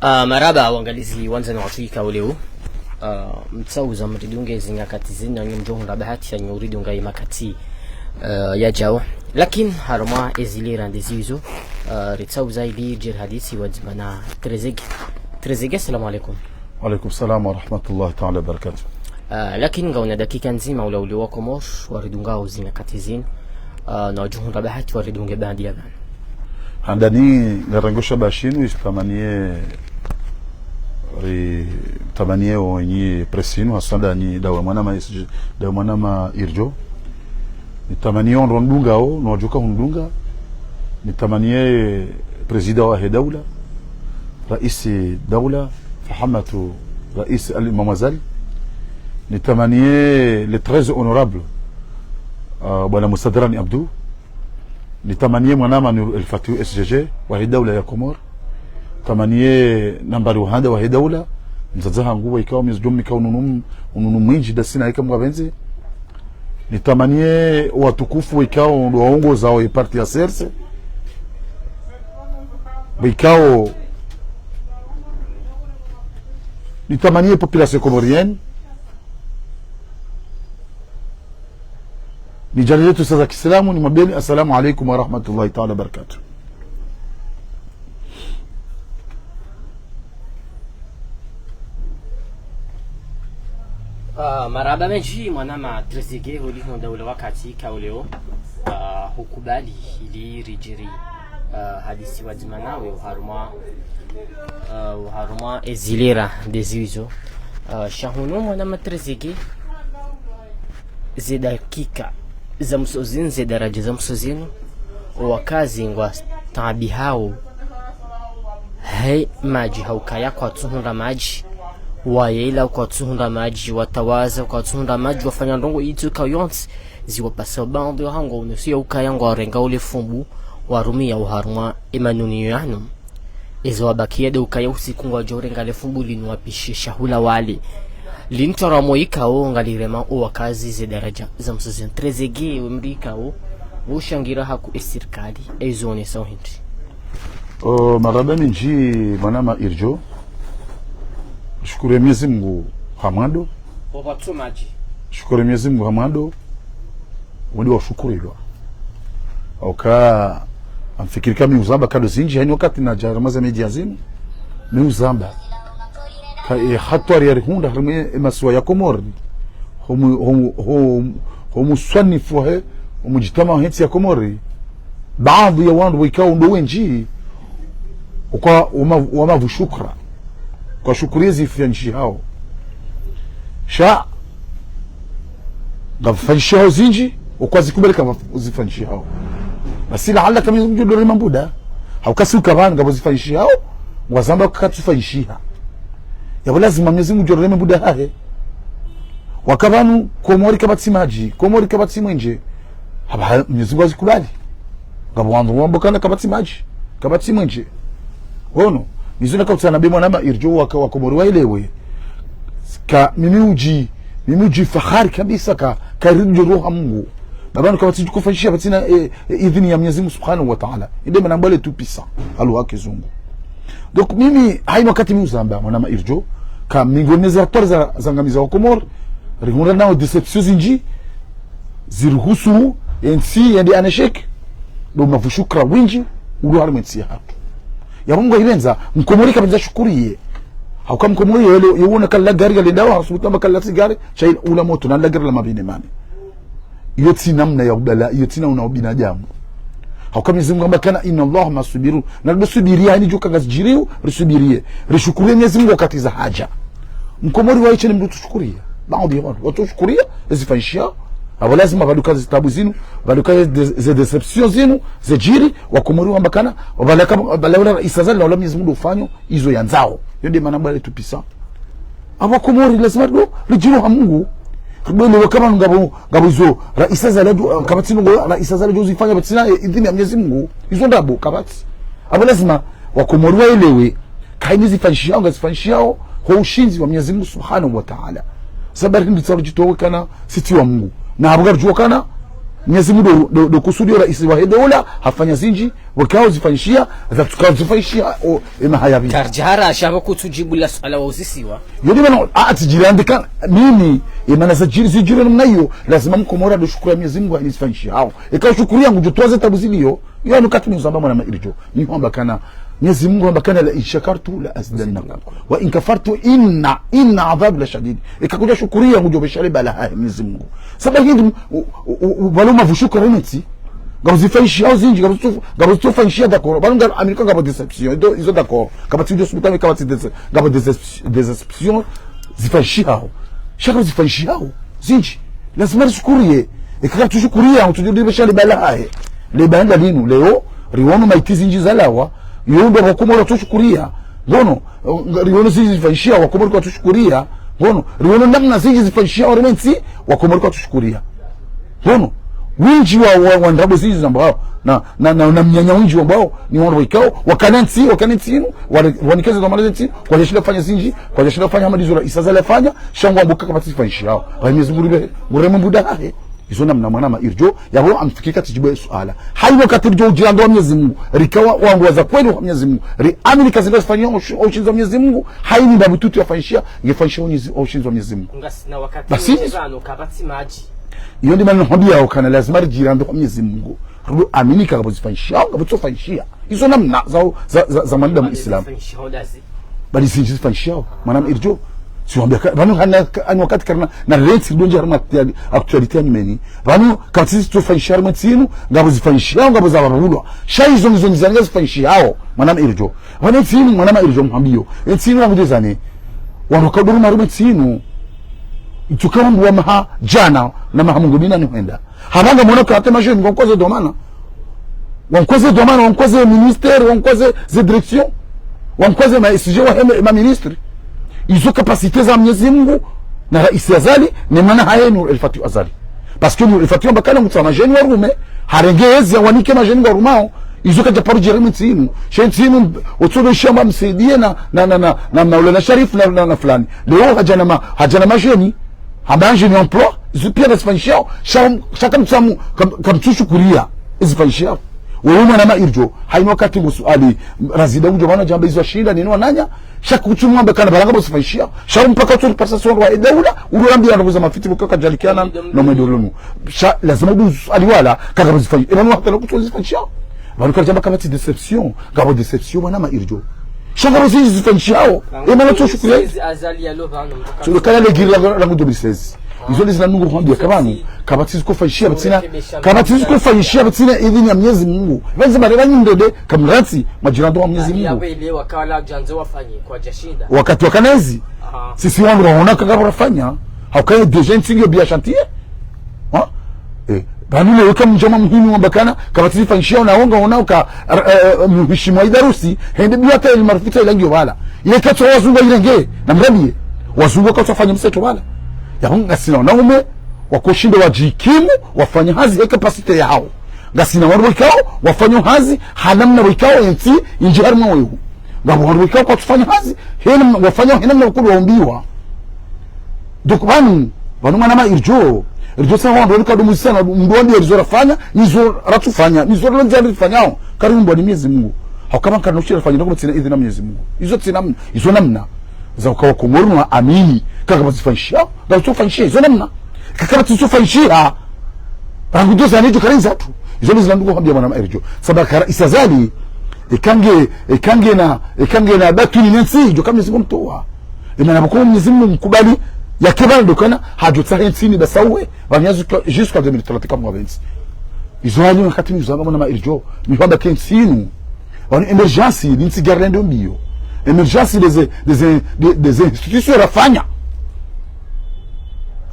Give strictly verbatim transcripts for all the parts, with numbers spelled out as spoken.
Ah, marahaba, wangalizi wandzani watru ikao leo. Ah, mtsauza mridunge zinyakati zinu, nanyi mdjo hundra bahati yanyu uridunga ye makati, ah, yadjao. Lakini harumwa ezilera ndezizo, ah, ritsauza ili ridjiri hadisi pvwadzima na Trezeguet. Trezeguet, salamu alaikum. Wa alaikum salam wa rahmatullahi ta'ala wa barakatuh. Ah, lakini ngauna dakika ndzima ula ule wa Komori, waridungao zinyakati zinu. Ah, na wadjo hundra bahati waridunge baanda ya pvanu. Handani, ngarangosha bashinu, isitamanie, ri, tamanie onyi presse inu, haswa ndanyi dawe mwanama S G, dawe mwanama Irdjo. Nitamanie ondro ndungao, no wadjoka hundunga. Nitamanie président wahe daula, raisi daula, fahamatu raisi Ali Imam Azali. Nitamanie le très honorable, ah, bwana Musadrani Abdou. Nitamanie mwanama Nour El Fatiu S G G, wahe daula ya Komori. Tamanie nambari wahanda wahe daula, mdzadze hangu waikao Mwenyezi Mungu mnika ununu, ununu mwindji ndasi na ika mwapvendze. Nitamanie watukufu waikao ndo waongozao ye parti ya C R C. Waikao, nitamanie population comorienne. Nidjaliye tsi za kiislamu, nimwambiyeni, assalamu alaikum wa rahmatullahi ta'ala wa barakatuh. Ah, marahaba mendji, mwanama Trezeguet, holiho nda ule wakati ikao leo, ah, hukubali ili ridjiri, ah, hadisi pvwadzima nawe, oharumwa, ah, oharumwa ezilera ndezizo. Ah, sha hunu mwanama Trezeguet, ze dakika za mwiso zinu, ze daradja za mwiso zinu, owakazi ngwataabihao he madji, ha ukaya kwatsuhundra madji, wayela kwatsuhundra madji, watawaza kwatsuhundra madji, wafanya ndrongo itso ikao yontsi, ziwapasa baanda ya hangu unusu ya ukaya ngwarenga ule fumbu, warumia oharumwa emanuniyo yanu. Eza wabakia nde ukaya usiku ngwadjo urenga le fumbu linu wapishe shahula wale. Linu twaramo ikao ngalirema owakazi ze daradja za mwiso zinu. Trezeguet, we mdru ikao, wo ushangira haku esirikali, ezo onesa uhindri. Oh, marahaba mendji, mwanama Irdjo. Shukuru Mwenyezi Mungu ha mwando. Obatsu madji. Shukuru Mwenyezi Mungu ha mwando. Wende washukurilwa. Oka, ngamfikiri ka mi uzamba nkado zindji, hayina wakati nadja harumwa ze média zinu. Mi uzamba ka, e, hatwari yarihundra harumwa e, e masiwa ya Komori. Ho mu, ho mu, ho, ho muswanifu wahe, ho mujitama wahe ntsi ya Komori. Baadhi ya wandru waikao ndo wendji, okwa, wama, wamapvu shukra. Kwashukuriye zifanyishihao. Sha, ngapvo zifanyishihao zindji, okwazikubali kamba zifanyishihao. Basi laala ka Mwenyezi Mungu ngudjo rema mbuda. Hauka si uka pvanu ngapvo zifanyishihao, ngwazamba ka katsufanyishiha. Yapvo lazima Mwenyezi Mungu ngudjo rema mbuda hahe. Waka pvanu, Komori kapvatsi madji, Komori kapvatsi mwenje. Hapvaha Mwenyezi Mungu hazikubali. Ngapvo wandru wamba ukana kapvatsi madji, kapvatsi mwenje. Ono, nizo nakautsaha nambe mwanama Irdjo waka wakomori waelewe. Ka mimi udji, mimi udjifahari kabisa ka, ka ridjo roha Mungu. Ba pvanu kapvatsi djukufanyishiha pvatsina, e, e, idhini ya Mwenyezi Mungu Subhanahu wa Ta'ala. Inde mana mbale tout puissant, halo ha kizungu. Donc mimi, hayina wakati mi uzamba, mwanama Irdjo, ka miongoni mwa ze hatwari za, zangamiza wakomori, rihundra nao déception zindji, ziruhusu entsi yende en échec, ndo mapvu shukra wendji, ulo harumwa entsi yahatru. Yapvo Mungu ahipvendza, mkomori kapvendza shukuriye. Hauka mkomori yele, yewona kala gari kalendao, hasubutu amba kala tsi gari, sha ila ula moto, na la gari la mapine mane. Iyo tsi namna ya ubala, iyo tsi namna ubinadamu. Hauka Mwenyezi Mungu amba ukana, inna Allaha ma'a swabirun. Na ndo subiriya, hayina djuka ngazidjiriyo, risubiriye. Rishukuriye Mwenyezi Mungu wakati za haja. Mkomori waishe ni mdru tsushukuriya. Baadhi ya wandru, watsushukuriya, ezifanyishihao. Apvo lazima pvaduka zitabu zinu, pvaduka ze, ze déception zinu, zedjiri, wakomori wamba ukana, wapvala ka, wapvala ula Raisi Azali, na ula Mwenyezi Mungu ufanyo, izo yandzao. Yo nde mana mbale tout puissant. Apvo wakomori lazima ndo, ridjiro ha Mungu. Ndo leo kama ngapvo, ngapvo izo, Raisi Azali ndo, kapvatsi ndrongo, Raisi Azali ndo zifanya pvatsina, e, idhini ya Mwenyezi Mungu. Izo ndrabo, kapvatsi. Apvo lazima, wakomori waelewe, ka hayina zifanyishihao, ngazifanyishihao, ho ushindzi wa Mwenyezi Mungu Subhanahu wa Ta'ala. Sababu hindri tsaru djitowe ukana, si tsi wa Mungu. Na apvo ngaridjuwa ukana, Mwenyezi Mungu ndo, ndo, ndo kusudio raisi wahe daula, hafanya zindji, wakao zifanyishiha, zatsuka zifanyishiha, o, ema hayapvi. Karidjahara, shapvo kutsudjibu la suala wauzisiwa. Yo ndi mana, a, atsidjiri andika, mimi, emana zadjiri, zidjiri namna iyo, lazima mkomori ndo shukuru Mwenyezi Mungu, heni zifanyishihao. Eka ushukuriya ngudjo towa ze tabu ziliyo, yo, anu wakati muzamba mwanama Irdjo. Ni hwamba kana, Mwenyezi Mungu hwamba kana, "La in shakartu la azidannakum. Wa in kafartu inna, inna adhabi la shadid." Eka kudja shukuriya ngudjo pvesha le bala hahe Mwenyezi Mungu. Sababu hindri, u, u, u, u, pvalo mapvushuka remetsi. Ngapvo zifanyishihao zindji, ngapvo zitu, ngapvo zitsufanyishiha d'accord. Pvalo nga Amerika ngapvo déception, izo, izo d'accord. Kapvatsi izo subutame, kapvatsi déce-, ngapvo déce-, déception, zifanyishihao. Sha ngapvo zifanyishihao zindji. Lazima rishukuriye. Eka katsushukuriya, ngudjo pvesha le bala hahe. Le bala linu, leo, riwono maiti zindji zalawa, yo ndo wakomori watsushukuriya. Ngono, riwono zindji zifanyishiha, wakomori kwatsushukuriya. Ngono, riwono namna zindji zifanyishiha, warementsi, wakomori kwatsushukuriya. Ngono, windji wa, wa, wa ndrabo zindji zambwao, na, na, na, na mnyanya windji wambwao, ni wandru waikao, wakana ntsi, wakana ntsi inu, wale, wanikeze za mali ntsi, kwadjashinda fanya zindji, kwadjashinda fanya hama ndizo raisi Azali afanya, sha ngwambo kapvatsi zifanyishihao. Pvwa Mwenyezi Mungu ribe, ngureme mbuda hahe. Izo namna mwanama Irdjo, yapvo amfikiri katsidjibu ye suala. Haina wakati ridjo udjira ndo wa Mwenyezi Mungu, rikawa wandru waza kweli wa Mwenyezi Mungu, riamini kazi ndo zifanyao ushi-, ushindzi wa Mwenyezi Mungu, haini mbabu tutu yafanyishiha, ngefanyishiha unyezi-, ushindzi wa Mwenyezi Mungu. Ngasina wakati. Basi. Mwinji pvanu kapvatsi madji. Iyo ndi mana nihwambiyao kana lazima ridjira ndo wa Mwenyezi Mungu. Rudu amini ka ngapvo zifanyishihao, ngapvo zitsufanyishiha. Izo namna za, za, za, za mwanadamu Islam. Zifanyishihao ndazi. Bali zindji zifanyishihao, mwanama Irdjo. Siwambia ka, pvanu hana, ka, ani wakati karina, na rentsi ndo ndje harimwa actualité ya nyumeni. Pvanu, kapvatsi zitsufanyishiha harimwa ntsi inu, ngapvo zifanyishihao, ngapvo zapvapvulwa. Sha izo ngizo nizani ngazifanyishihao, mwanama Irdjo. Pvanu ntsi inu, mwanama Irdjo muhambiyo. Ntsi inu rangu djezani. Wandru kauduru harimwa ntsi inu. Itsuka wandru wa maha djana, na maha mengo minane hwenda. Hapvanga mwana ka hata majeunes, ngwamkoze domana. Ngwamkoze domana, ngwamkoze ministère, ngwamkoze ze direction. Ngwamkoze ma S G wahe ma ministre. Izo capacité za Mwenyezi Mungu, na raisi Azali, ne mwana hahe Nour El Fath Azali. Parce que Nour El Fath hamba kana ngutsaha majeunes warume, harenge ezi yawanike majeunes warumao, izo kadja paro djere ntsi inu. She ntsi inu, otsodo shamba msaidiye na, na, na, na, na, na Maulana Sharif na, na, na fulani. Leo hadja na ma, hadja na majeunes. Hamba ingénieur emploi, izo piya ngazifanyishihao, sha, sha kamtsamu, kam-, kamtsushukuriya, ezifanyishihao. Wewe mwanama Irdjo, haina wakati ngusuali, razida udjo pvanu djamba izo ashinda, nini wananya, sha kutsu mwamba kana pvala ngapvo zifanyishihao, sha mpaka utsu ripasa sondro wa edaula, ulo rambiya ndo za mafiti buka kadjalikiana, no mwendo lunu. Sha, lazima udu suali wala, ka ngapvo zifanyi-, epvanu hata no kutsu zifanyishihao. Pvanu kadjamba kapvatsi déception, ngapvo déception mwanama Irdjo. Sha ngapvo zindji zifanyishihao. Emana tsoshukuriya. Azali yalo pvanu. Tsodo kana legiri la, la deux mille seize. Izo ndezina nungu hwambia ka pvanu. Kapvatsi zikofanyishiha pvatsina. Kapvatsi zikofanyishiha pvatsina idhini ya Mwenyezi Mungu. Pvandze bare pvanyindede kamratsi majirani wa Mwenyezi Mungu. Yapvo ile wakala djandze wafanyi kwadjashinda. Wakati wakana ezi. Aha. Sisi wandru waona ka ngapvo rafanya. Hauka ye déjà ntsi ngiyo biya chantier. Ha? Eh, pvanu leo eka mdjama muhimu wamba kana, kapvatsi zifanyishihao na wonga wona uka, eh, eh, mheshimiwa Idarusi, hende biwa ta ili marufuta ila ngiyo pvala. Ile katso wazungu wa ilenge, na mrambiye, wazungu wakatso wafanya mseto pvala. Yapvo ngasina wanaume, wakoshinda wadjikimu, wafanya hazi he capacité yahao. Ngasina wandru waikao, wafanya hazi, ha namna waikao entsi, indji harimwa wehu. Ngapvo wandru waikao kwatsufanya hazi, he namna, wafanya he namna wakulu waumbiwa. Donc pvanu, pvanu mwanama Irdjo, Irdjo sa wandru wanu kadumu zisana, mndru wambiya izo rafanya, nizo ratsufanya, nizo ralondzani rifanyao, kariumbwa ni Mwenyezi Mungu. Hauka pvanu karina ushira rafanya, ndo kapvatsina idhini ya Mwenyezi Mungu. Izo tsi namna, izo namna. Za uka wakomori waamini, ka ngapvo zifanyishihao, ngapvo zitsofanyishiha, izo namna. Ka ngapvo zitsofanyishiha, rangu ndo zani djo karina zatru. Izo ndezina nungu hwambia mwanama Irdjo. Sababu ka raisi Azali, eka nge, eka ngena, eka ngena batwini ne ntsi, djo ka Mwenyezi Mungu mtowa. Emana pvoko Mwenyezi Mungu mkubali, yake pvanu ndo kana, hadjo tsaha entsi ini basa uwe, pvanu ya jusqu'à, jusqu'à deux mille trente kamwa pventsi. Izo hali wakati mizamba mwanama Irdjo, mihwamba ke ntsi inu. Pvanu émergence, ni ntsi garlendo mbiyo. Émergence des, des, des, des institutions rafanya.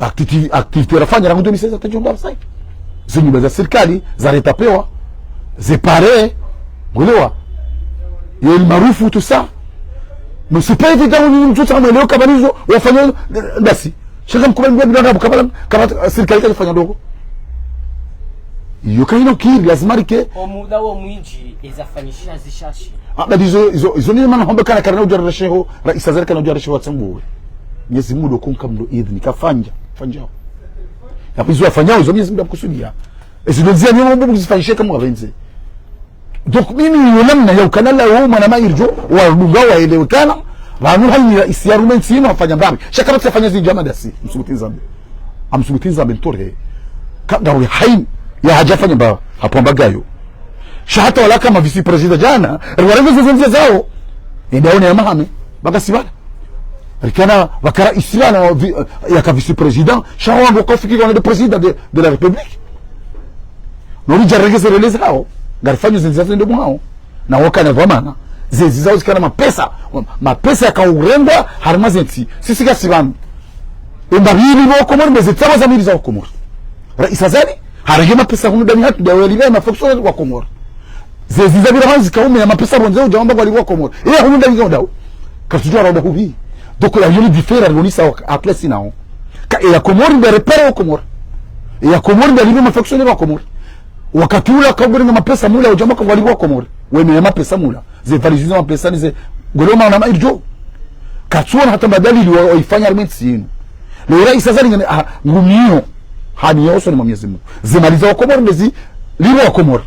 Activité, activité rafanya, rangu deux mille seize hata djo ndapvasa. Ze nyumba za sirikali, za retapewa, ze pare, ngwelewa. Ye El Maarouf, tout ça. Mais c'est pas évident, ni mtu tsamwe leo kapvanizo, wafanya, basi. Sha ka mkubali mbwa bila kapvala, kapvala, sirikali kayifanya ndoko. Iyo kayina ukiri, lazima rike. Omuda wo mwindji, ezafanyishiha zishashi. Ah, badi izo, izo, izo ni mana hamba kana karina udja resheho, raisi Azali karina udja resheho watsambuwe. Mwenyezi Mungu ndo kunka mndru idhini, kafanya, fanyao. Yapvo izo wafanyao, izo Mwenyezi Mungu hakusudia. Ezi ndo ndzia nyo mbubu zifanyishe kamwe wapvendze. Donc, mimi niyona namna ya ukana la wo mwanama Irdjo, wadunga waelewekana, pvanu hayina raisi ya harumwa entsi inu hafanya mbapvi. Sha kapvatsi yafanya zindji Hamada si, msubuti Nzambe. Amsubuti Nzambe ntore. Ka, ngawe hayina, ya hadja fanya mba, hapvo amba ngayo. Sha hata wala hama vice-président djana, riwarenge ze ndzia zawo. Ende yaone ya mahame, baka sibala. Rikana, pvaka raisi pvanu, vi-, yaka vice-président, sha wandru wakafikiri wana nde président de, de la République. No ridja renge ze relais zawo, ngarifanyo ze ndzia zende mwawo. Na wakana dhwamana, ze ndzia zawo zikana mapesa, mapesa yakaurengwa, harumwa ze ntsi, sisi ngasi pvanu. Emba pvili pvo Komori, mbe ze tsaba za mili za Komori. Raisi Azali, harenge mapesa hunu ndani hatru, nde yalipve ma fonctionnaires wa Komori. Ze ndzia pvira hanzi kaume ya mapesa pvondze udja wamba kwalipve wa Komori. Eya hunu ndani ngao ndawo. Katsudjuwa ramba hupvi. Donc, la yoni différence, yoni sawa, à place nao. Ka, eya Komori, nde repère wa Komori. Eya Komori, nde yalipve ma fonctionnaires wa Komori. Wakati ula kaubiri nga mapesa mula, udja wamba kwalipve wa Komori. Wene ya mapesa mula. Ze valise za mapesa ni ze, ngolo mwanama Irdjo. Katsuona hata mba dalili wa, waifanya harumwa entsi inu. Leo raisi Azali ngane, ah, ngumiyo. Haniya usoni mwa Mwenyezi Mungu. Ze mali za wa Komori nde zilipve wa Komori.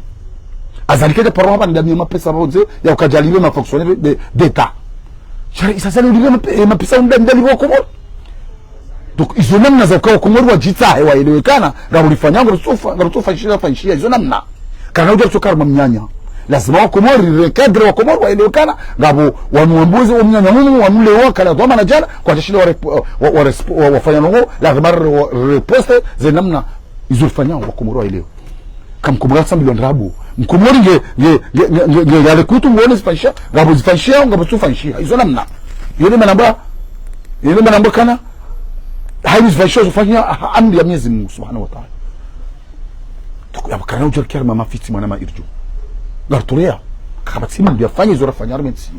Azali kadja paro hapva nde yamiya mapesa pvondze, ya ukadja lipve ma fonctionnaires de, d'État. Sha raisi Azali ulipve mape-, eh, mapesa unda nde yalipve wa Komori. Donc, izo namna za uka wa Komori wadjitsahe waelewekana, ngarulifanya, ngarutsofa, ngarutsofa shila fanyishiha, izo namna. Kana udja rutsoka harumwa mnyanya. Lazima wa Komori, recadrer wa Komori waelewekana, ngapvo wanu wambuzi wa mnyanya hunu, wanu leo wakana dhwamana djana, kwadjashinda wa repo-, wa, wa respo-, wa, wafanya ndrongo, lazima re-, wa, riposte, ze namna, izo rifanya, wa Komori waelewe. Ka Mkomori katsambilwa ndrabo. Mkomori nge, nge, nge, nge, nge, nge, yale kutu ngone zifanyisha, ngapvo zifanyisha, ngapvo zifanyisha. Izo namna. Yele manamba, yele manamba kana, hayina zifanyisha, zifanyisha, ha, amri ya Mwenyezi Mungu, Subhanahu wa Ta'ala. Tuku ya bakana udjari kiari mama fiti mwanama Irdjo. Ngarutolea. Kapvatsi mbi yafanya izo rafanya harumwa entsi.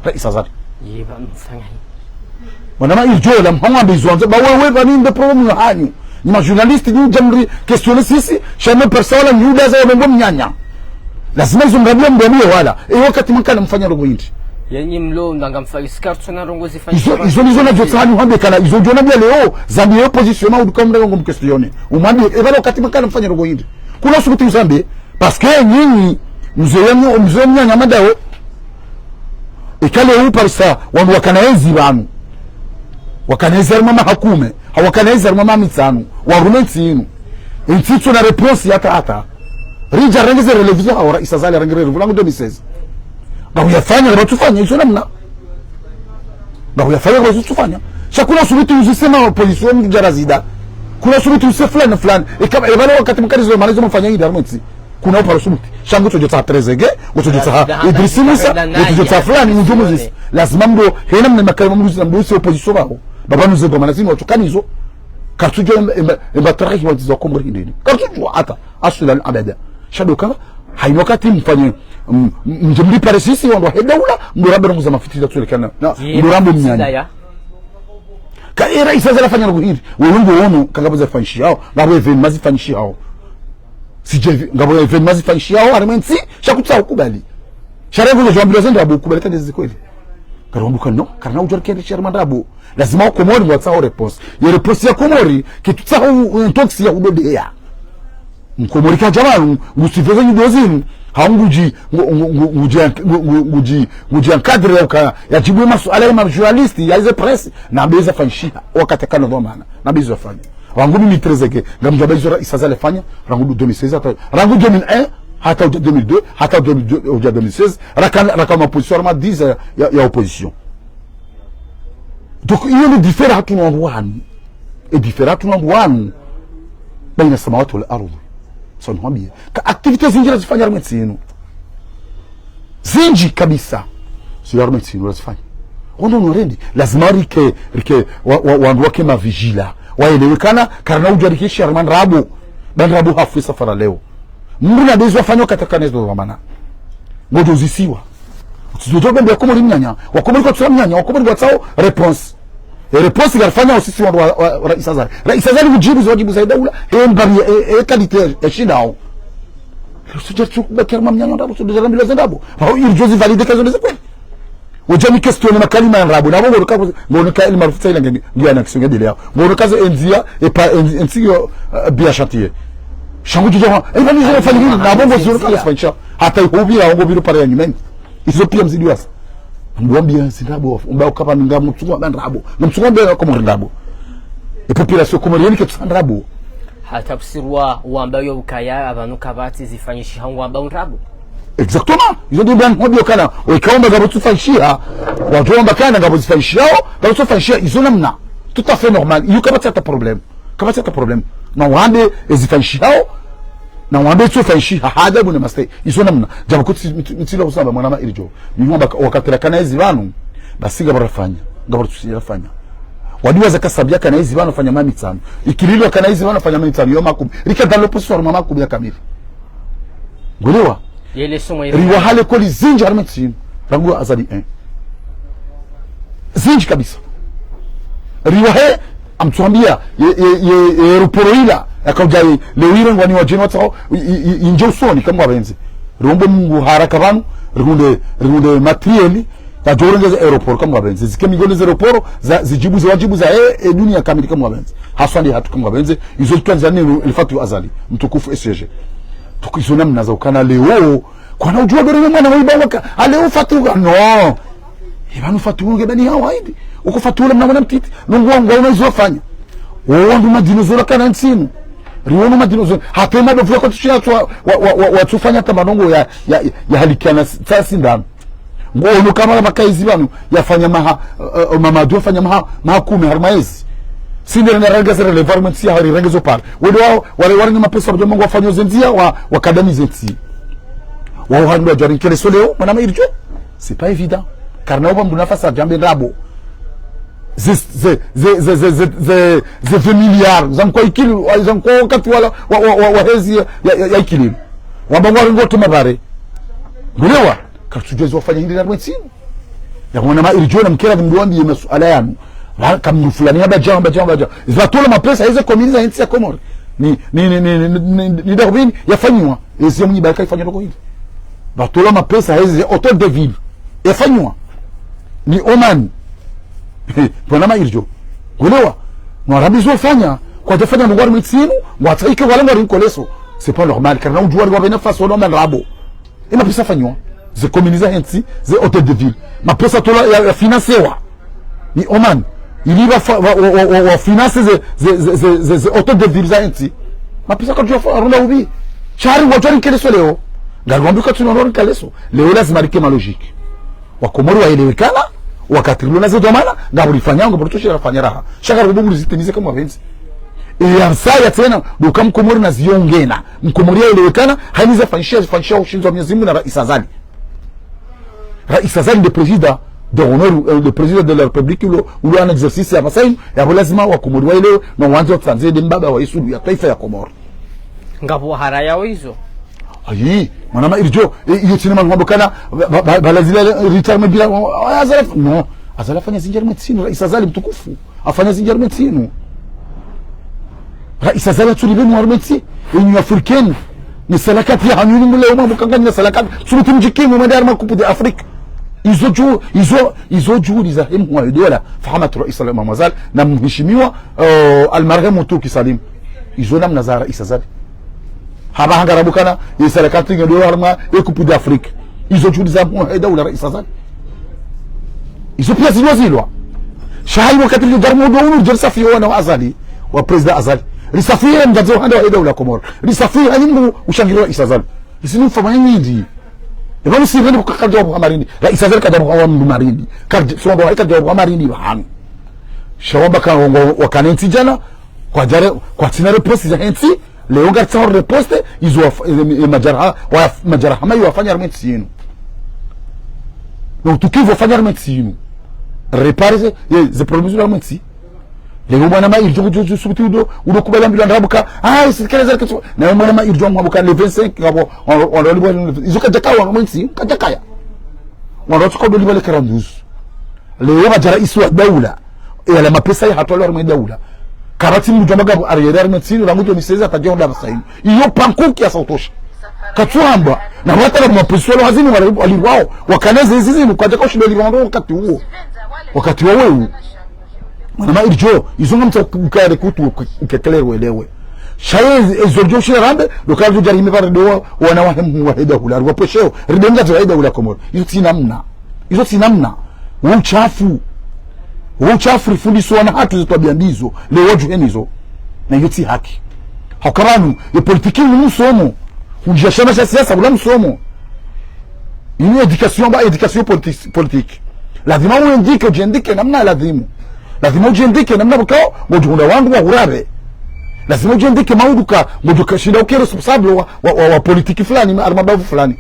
Raisi Azali. Ye ba mfanya hi. Mwanama Irdjo la mhanga mbe izo wandzo. Ba wewe ba ni nde problème ya hanyu. Ni ma journaliste ni udja mri questionner sisi. Sha mwe persa wala ni udaza wa mengo mnyanya. Lazima izo ngambiya mbo mwe wala. E wakati mwankana mfanya ndrongo hindri. Yenyi mlo, ndanga mfa-, isikartso na ndrongo zifanyisha. Izo, izo nizo nadjo tsahani uhambe kana, izo djo nambiya leo, zambiye opposition ma uduka mda yongo mquestionner. Umwambiye, e pvala wakati mwankana mfanya ndrongo hindri. Kuna usubuti uzambe, parce que nyinyi, mze yenu, mze mnyanya madawe, eka leo uparisa, wandru wakana ezi pvanu. Wakana ezi harumwa mahakume, hau wakana ezi harumwa mamitsanu, wa harumwa entsi inu. Entsi itsona réponse hata hata. Ridja renge ze relais zaho, raisi Azali renge relais, rangu deux mille seize. Ngapvo yafanya, ngapvo tsufanya, izo namna. Ngapvo yafanya, ngapvo tsufanya. Sha kuna usubuti uzise ma opposition mdru djara zida. Kuna usubuti uzise fulani, fulani. Eka, e pvala wakati mkarizo, mana izo mfanya hindri harumwa entsi. Kuna uparo subuti. Sha ngutsodjo tsaha Trezeguet, ngutsodjo tsaha Idrissa Moussa, ngutsodjo tsaha fulani, ngutsodjo muzisi. Lazima mdo, hena mna makalima muzisi na mdo si opposition pvao. Baba nuze ndo mana zinu watsokana izo. Kartsudjo emba, emba, emba trahi wa ndziza wa Komori hindri. Kartsudjo hata, aswilan abada. Sha ndo ka, hayina wakati mfanye, m-, m-, mdje mlipare sisi, wandru wa he daula, mdo rambe ndrongo za mafitiri za tsulekana. Na, mdo rambe mnyanya. Ka e raisi Azali afanya ndrongo hindri. Wewe ngo ono, ka ngapvo zifanyishihao, ngapvo événement zifanyishihao. Sije vi-, ngapvo événement zifanyishihao, harumwa entsi, sha kutsaha ukubali. Sha rengo zo djwambilwa ze ndrabo ukubali kande zi kweli. Karombuka no, karina udjwari kende sha harumwa ndrabo. Lazima wa Komori ngwatsaho réponse. Ye réponse ya Komori, kitsutsaho u-, u-, intox ya udodeya. Mkomori kadja pvanu, ngusiveze nyido zinu, hau ngudji, ngu-, ngu-, ngu-, ngudji, ngu-, ngu-, ngudji, ngudji encadrer ya uka, yadjibu masuala ya ma journaliste, ya ze presse, na beza fanyishiha, wakati kana dhwamana, na beza fanya. Rangu mimi Trezeguet, ngamdjwamba izo raisi Azali fanya, rangu deux mille seize hata, rangu deux mille un, hata udja deux mille deux, hata deux mille deux, udja deux mille seize, raka, raka ma opposition, rama dix ya, ya, ya opposition. Donc, iyo ni différence hatru na wandru wanu. E différence hatru na wandru wanu. Baina samawati wal ardhi. Sa nihwambiye. Ka activités zindji razifanya harumwa entsi inu. Zindji kabisa. Zila harumwa entsi inu razifanya. Wandru wanu warendi. Lazima rike, rike, wa, wa, wandru wake ma vigilants. Waelewekana, karina udjwari kende sha harumwa ndrabo. Ba ndrabo hafu safara leo. Mdru na bezi wafanya wakati kana ezo dhwamana. Ngodjo uzisiwa. Utsizo djo bembe ya Komori mnyanya. Wa Komori kwatsaho mnyanya, wa Komori kwatsaho réponse. E réponse ngarifanya o sisi wa, wa, wa, raisi Azali. Raisi Azali udjibu zo wadjibu za daula, e mbari, e, e qualité, e shindao. Leo sudja tsu kubaki harumwa mnyanya ndrabo, sudja rambilwa ze ndrabo. Hau irdjo zi valider ka izo nde ze kweli. Udja mi questionner makalima ya ndrabo. Na bo ngono ka, ngono ka El Maarouf tsa ila nge, nge ana kisonge dele yao. Ngono ka zo endziya, e pa, en-, entsi yo, eh, bien chantier. Shangu djudja, eh, pvanu izo fanyihini, na bongo zinu kazifanyisha. Hata iho pvira, bongo pvira pare ya nyumeni. Izo pia mzidi wasa. Mbuambia zindrabo, umba ukapa ngamtsungo mba ndrabo. Ngamtsungo mba Komori ndrabo. E population comorienne ketsu ndrabo. Hata kusirwa wamba yo ukaya, apvanu kapvatsi zifanyishiha ngwamba ndrabo. Exactement. Izo ndo mbani hobio kana, weka wamba ngapvo tsufanyishiha, wadjo wamba kana ngapvo zifanyishihao, ngapvo tsufanyishiha, izo namna. Tout à fait normal. Iyo kapvatsi hata problème. Kapvatsi hata problème. Na wambe ezifanyishihao, na wambe tsufanyishiha, ha adabu na mastehi. Izo namna. Djapvo kutsi, mitsi, mitsi la usamba, mwanama iridjo. Ni wamba ka-, wakati la kana ezi pvanu, basi ngapvo rafanya. Ngapvo tsusi rafanya. Wadiwaza kasambia kana ezi pvanu fanya mamitsano. Ikililwa kana ezi pvanu fanya mamitsano. Yo makumi. Rika dans l'opposition, harumwa makumi ya kamili. Ngwelewa? Yele somo yele. Riwaha lekoli zindji harumwa ntsi inu. Rangu Azali un. Zindji kabisa. Riwahe, amtsuambia, ye, ye, ye, ye aéroport ila, yakaudja ye, leo ire ngwani wadjeni watsao, i, i, i, indje usoni, kamwe ngwapvendze. Riombe Mungu haraka pvanu, rihundre, rihundre matériel, yadjo urengeza aéroport, kamwe ngwapvendze. Zike migoni ze aéroport, za, zidjibu ze wadjibu za, e, e, dunia kamili, kamwe ngwapvendze. Haswa ndi hatru, kamwe ngwapvendze, izo zitwandzani, ilifatu Azali, mtukufu S G. Tuku izo namna za ukana leo, kwana udjuwa dore mwana wa iba waka, ale ufatuka, no. Iba nufatuke bani hawa hivi. Uko fatula mna mwana mtiti. Nungu wangu wana izo wafanya. Wo wandru madinosaure kana ntsi inu. Riwono madinosaure. Hata madofu ya kwa tushiya wa, wa, wa, wa, watsufanya hata manongo ya, ya, ya halikiana s-, sa sindano. Ngo ono kamwe pvaka ezi pvanu yafanya maha, eh, eh, Mamadu yafanya maha, maha kume harumwa ezi. Sindere na renge zere le environment ya hari renge zo pare. Wedo wao, wale, wale ni mapesa wadjo mungu wafanya ze ndzia, wa, wakadamize ntsi. Wao hanu wadjo rinkele so leo, mwanama iridjo. C'est pas évident. Karina uba mdru nafasi adjambe ndrabo. Ze, ze, ze vingt milliards. Zankwa ikili, zankwa wakati wala, wa, wa, wa, wa hezi ya, ya, ya, ya ikili. Wamba ngwari ngote mabare. Ngwelewa? Karitsudjuwa ezi wafanya hindri harumwa ntsi inu. Ya mwanama iridjo na mkera mdru wambiye masuala yanu. Wa, kamdru fulani hamba djao, hamba djao, hamba djao. Zi pvatolwa mapesa, eze commune za hentsi ya Komori. Ni, ni, ni darubini, yafanyiwa. Ezi ya Mwinyi Baraka ifanywa loko hindri. Pvatolwa mapesa, eze hôtel de ville. Yafanyiwa. Ni Oman. Mwanama iridjo. Ngwelewa? Mwarabu izo wafanya. Kwadjafanya mungu harumwa ntsi inu, ngwatsaike wala ngwari nkoleso. C'est pas normal. Karina udjuwa ri wapvena faso wala wamba ndrabo. E mapesa yafanyiwa. Ze commune za hentsi, ze hôtel de ville. Mapesa yatolwa ya, ya financewa. Ni Oman. Ili wa fa-, wa, wa, wa, wa, wa finance ze, ze, ze, ze, ze, ze hôtel de ville za hentsi. Mapesa kadjuwa fa-, arunda ubi. Sha hari wadjo rinkele so leo. Ngari wambi katsuna wadjo rinkele so. Leo lazima rike ma logique. Wakomori waelewekana, wakati rilo na ze dhwamana, ngapvo rifanya, ngapvo ritsoshe rafanya raha. Sha kari kubungu rizitimize kamwe ngwapvendze. E ya msaya tsena, ndo ka mkomori na ziyo ngena. Mkomori yaelewekana, haini zafanyishiha, zifanyishiha ushindzi wa Mwenyezi Mungu na Raisi Azali. Raisi Azali nde président d'honneur, euh, nde président de la République, ulo, ulo en exercice ya pvasa inu, yapvo lazima wakomori waelewe, na wandze watsandze nde mbaba wa isulu ya twaifa ya Komori. Ngapvo haraya wo izo. Ayi, mwanama iridjo, e, iyo tsina manu wambo kana, ba, ba, ba, bala zila, e, ritarme bila, wa, wa, Azali, no, Azali afanya zindji harumwa ntsi inu, Raisi Azali mtukufu, afanya zindji harumwa ntsi inu. Raisi Azali atsulibe mwa harumwa ntsi, e, Union Africaine, ni salakati ya hanyu ni mule umambo kanga ni salakati, subuti mdjikimu mwende harumwa Coupe d'Afrique. Izo dju, izo, izo djuhudi za hemu wa dola, fahamatu Raisi Azali Imam Azali, na mheshimiwa, e, almarhemu Turki Salim. Izo namna za Raisi Azali. Hamba hanga rabu kana, ye salakati nge ndo harumwa, ye Coupe d'Afrique. Izo djuhudi za mhuu he daula Raisi Azali. Izo pia zilwa zilwa. Sha hayi wakati nge harumwa ndo unu, djeri safi wana wa Azali, wa président Azali. Risafi ye mdzadze wa handa wa he daula Komori. Risafi hayi mdru ushangiri Raisi Azali. Isi ni mfama nyindi. Eba msirende kukaka djawabu wa marindi. Raisi Azali kadjawabu wa mdru marindi. Kadja-, sumba wa kadjawabu wa marindi wa hanu. Sha wamba ka wongo wakane ntsi djana, kwadjare, kwatsina riposte za hentsi, leo ngaritsaho riposte, izo waf-, e, e, madjaraha, wa, madjaraha mayi wafanya harumwa entsi yinu. Na utukivu wafanya harumwa entsi yinu. Réparer ze, ye, ze problèmes zilo harumwa entsi. Leo mwanama iridjo kudjo, kudjo, subuti udo, udo kubali ambilwa ndrabo ka, ah, sirikali za riketso. Na mwanama iridjo mwambo ka le vingt-cinq, ngapvo, wan-, wan-, wan-, izo kadjakaya harumwa entsi, kadjakaya. Wandru watsuka udo liba le quarante-douze. Leo pvadja raisi wa daula. E yala mapesa yahatolwa harumwa daula. Kapvatsi mdru djwamba ngapvo arriéré harumwa entsi inu, rangu deux mille seize hata djeo nda pvasa inu. Iyo pankuki yasa utosha. Katsuhamba. Na wata na mapesa walo hazini wali, wali wao. Wakana ze zizi zinu kwadjaka ushindo liba wandru wakati uwo. Wakati wa wewu. Mwanama iridjo, izo ngamtsa ukare kutu uke-, ukekelere welewe. Sha ye, e, zo djo shira rambe, ndo ka djo djari hime pare ndo wa, wana wahe mhuu wahe daula, ruwa pwesheo, ride mdru wahe daula Komori. Izo tsi namna. Izo tsi namna. Wo uchafu. Wo uchafu rifundiswa wana hatru ze twabiya mbi zo. Leo wadjuheni zo. Na iyo tsi haki. Hauka pvanu, ye politiki inu msomo. Undjia shama sha siasa, ula msomo. Inu éducation ba, éducation politique, politique. Lazima uendike, udjendike namna ladhimu. Lazima udjendike namna pvukao, ngodjihundra wandru wa hurare. Lazima udjendike mauduka, ngodjoka shinda uke responsable wa, wa, wa, wa politiki fulani, ma, harumwa bavu fulani.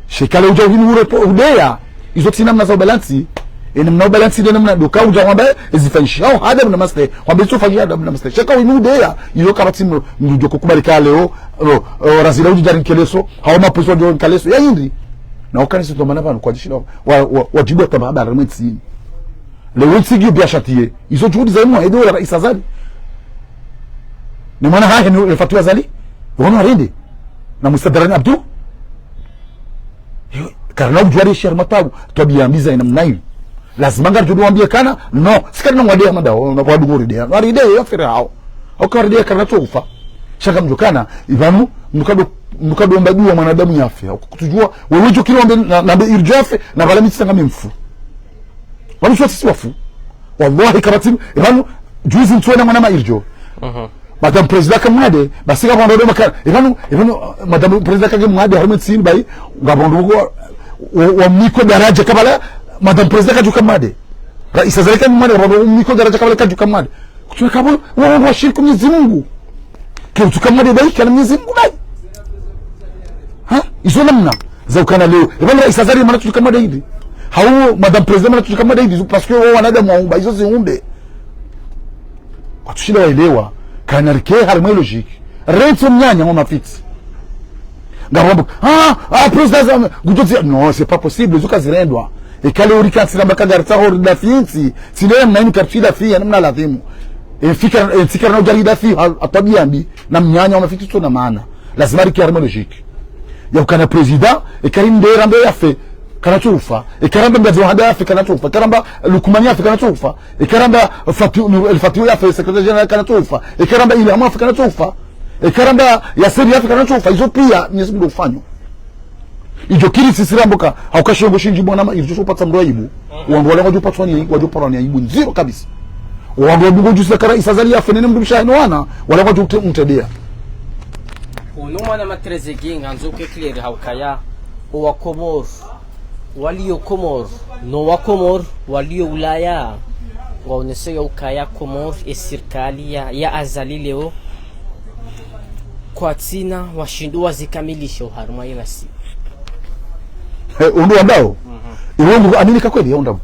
Sha eka leo udja uhini ure po, udeya, izo tsi namna za ubalansi. E namna ubalansi nde namna ndo ka udja wamba, ezifanyishihao hada mna maste, wamba izo fanyishihao hada mna maste. Sha eka uhini udeya, iyo kapvatsi mdru, mdru djo kukubali ka leo, o, o, razila udjo djari nkeleso, hau mapuso djo nkeleso, ya hindri. Na ukanisa ndo mana pvanu kwadjishinda wa, wa, wa, wadjibu wa tamba habari mwe ntsini. Leo ntsi ngiyo biashara tiye. Izo juhudi za imwa edo la Rais Azali. Ni mwana hahe ni El Fathi Azali. Wanu warende. Na Musa Darani Abdou. Karina udjuwa de shari matabu. Twabiya mbi za ina namna inu. Lazima ngaridjo wambiye kana. No. Sika na ngwadeya mada. Na kwa duguri deya. Warende ya fere hao. Hauka warende ya karina tsofa. Sha ngamdjo kana. Ipvanu. Mkado, mkado mba duwa mwanadamu yafe. Kutudjuwa. Wewe djo kiri wambe na, na mbe irdjo yafe. Na pvala mi tsanga mi mfu. Pvanu swa sisi wafu. Wallahi kapvatsi, ipvanu, juzi ntsuwona mwana ma irdjo. Madame Président kamwade, basi kapvandro ndo makana. Ipvanu, ipvanu, Madame Président kake mwade, harumwe ntsini bayi, ngapvandro wa, wa, wa mniko daraja kapvala, Madame Président kadjuka mwade. Rais Azali kake mwade, ngapvandro wa mniko daraja kapvala kadjuka mwade. Kutsuna kapvo, wa, wa, wa shiriki Mwenyezi Mungu. Ke utsuka mwade bayi, kana Mwenyezi Mungu bayi. Ha? Izo namna. Za ukana leo. Ipvanu Rais Azali mana tsudjuka mwade hindri. Hau Madame Président mana tsudjuka mwade hindri. Parce que wo wanadamu waumba. Izo ziumbe. Kwatsushinda waelewa. Kana rike harumwe logique. Rentso mnyanya wa mafitsi. Ngarwambo. Ah, ah, Président za, ngudjo tsi, non, c'est pas possible. Zo kazirendwa. Eka leo rika ntsi ramba ka ngaritsaho ridafi ntsi. Tsi leo namna inu karitsi dafi, ya namna ladhimu. E fikira, e fikira na udjari dafi, ha, ha twabiya mbi. Na mnyanya wa mafitsi tsona maana. Lazima rike harumwe logique. Ya ukana président, eka ri mbe ramba yafe, kana tsufa. Eka ramba Mbazi wa Hada yafe, kana tsufa. Eka ramba Lukmani yafe, kana tsufa. Eka ramba Fati, El Fatihu yafe, secrétaire général, kana tsufa. Eka ramba Ilhamu yafe, kana tsufa. Eka ramba Yaseri yafe, kana tsufa. Izo piya, Mwenyezi Mungu ndo ufanyo. Idjo kiri sisi rambo ka, hauka shongo shindji mwana ma, idjo sho patsa mdru aibu. Wandru wale wadjo patswa ni, wadjo parwa ni aibu ndziro kabisa. Wandru wadungo djusi kara Rais Azali yafe nene mdru mshahe no wana, wale wadjo mte-, mtedeya. Uno mwana ma Trezeguet ngandzo ke clair haukaya. Owa Komor, walio Komor, no wa Komor, walio Ulaya. Ngwaonesao ukaya Komor, e sirikali ya, ya Azali leo. Kwatsina washindo wazikamilishe oharumwa irasi. He, undru wandao. Iwe ngu aminika kweli ya undao.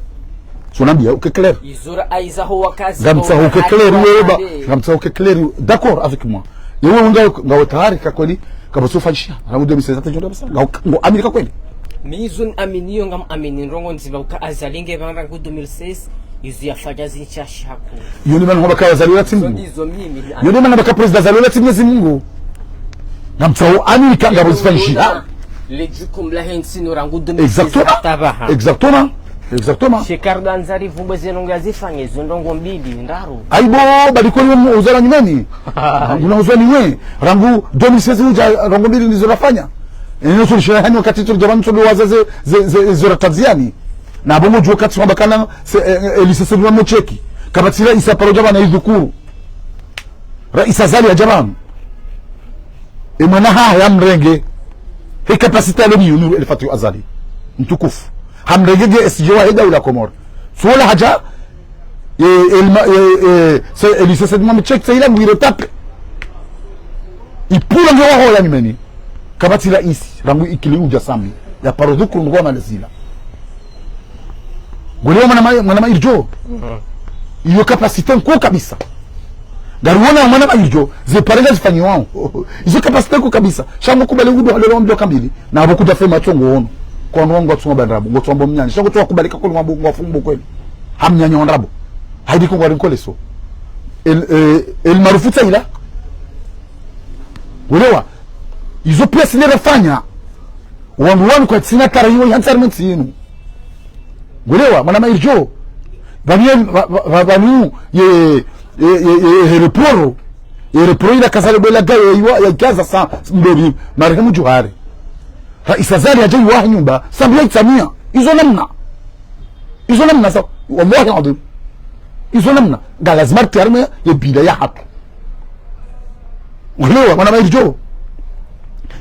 So nambia, uke clair. Izura aiza ho wakazi. Ngamtsaho uke clair, wewe ba. Ngamtsaho uke clair. D'accord avec moi. Iwe undao, ngawe tayari ka kweli, kapvatsi ufanyisha. Rangu deux mille seize hata djo ndao basa. Ngawe, ngo aminika kweli. Mi izo ni aminiyo ngam amini ndrongo ndzima uka Azali nge pvanu rangu deux mille seize. Izo yafanya zintsi shashi haku. Iyo ni mana hwamba ka Azali ola tsi Mungu. Izo mimi. Iyo ni mana hwamba ka président Azali ola tsi Mwenyezi Mungu. Ngamtsaho aminika ngapvo zifanyishiha. Le jukumu lahe ntsi no rangu deux mille seize. Exactement. Hata pvaha. Exactement. Exactement. Shekar danzari vumbwe ze ndrongo yazifanye, zo ndrongo mbili, ndraru. Aibo, bali kweli mu-, uzala nyumeni. Una uzwa ni we. Rangu deux mille seize uja, rangu mbili ndizo rafanya. Eno solution hani wakati tu djabani tu waza ze, ze, ze, ze rataziani. Na bongo djuwa kati wamba kana se, eh, eh, Elise Sedima Mecheki. Kapvatsi Raisa paro djabana idhukuru. Raisa Azali ya djabana. E mwana ha ya mrenge. He capacité ya lemi yunu El Fatihu Azali. Mtukufu. Hamrenge ge S G wa he daula Komori. Suola haja, e, Elma, e, e, se, Elise Sedima Mecheki se ila mwiro tape. Ipula nge waho ya nyumeni. Kapvatsi raisi, rangu ikili uja sami. Ya paro dhukuru ngu wa malezila. Ngwelewa mwana ma-, mwana ma irdjo. Iyo capacité nkuu kabisa. Ngariwona mwana ma irdjo, ze pare ngazifanyiwao. Izo capacité nkuu kabisa. Sha ngo kubali udu halelo mdo kambili. Na abo kuda fe matsongo ono. Kwa nwa ngwa tsongo bandrabo, ngwa tsongo mnyanya. Sha ngo tsongo kubali kakuli ngwa bu-, ngwa fumbu kweli. Hamnyanya wandrabo. Haidi ko ngwa rinkoleso. El, eh, El Maarufu tsaila. Ngwelewa. Izo piya si nde rafanya. Wandru wanu kwatsina tara iwo ya ntsari mentsi inu. Ngwelewa, mwana ma irdjo. Pvanu ye, pva-, pva-, pva-, pvanu ye, ye, ye, ye, ye, he reporo. Ere projet la Kazali bwe la gayo ya iwa, ya gaza sa mdori, marehemu Djuhari. Raisi Azali hadja iwaha nyumba, sambi ya itsamia. Izo namna. Izo namna sa, wallahi adhim. Izo namna. Nga lazima ritiye harimwa ye bida yahatru. Ulewa, mwana mairi djo.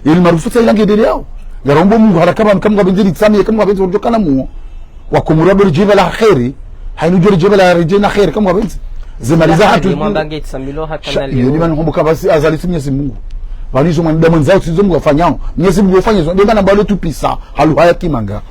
Yeli marufu tsa ila ngedeleyao. Ngarombo Mungu haraka pvanu, kamwe ngapvendze ritsamie, kamwe ngapvendze ridjo kana muo. Wakomori wabere djeba la kheri. Hayinu djo ridjeba la redje na kheri, kamwe ngapvendze. Ze mali zahatru. Mwamba nge tsamilo hata na leo. Yeli mana hombo kapvatsi Azali tsi Mwenyezi Mungu. Pvanu izo mwanadamu mwenzao tsi zo Mungu afanyao. Mwenyezi Mungu afanya izo. Ndemana mbalo tupisa. Halu haya kimanga.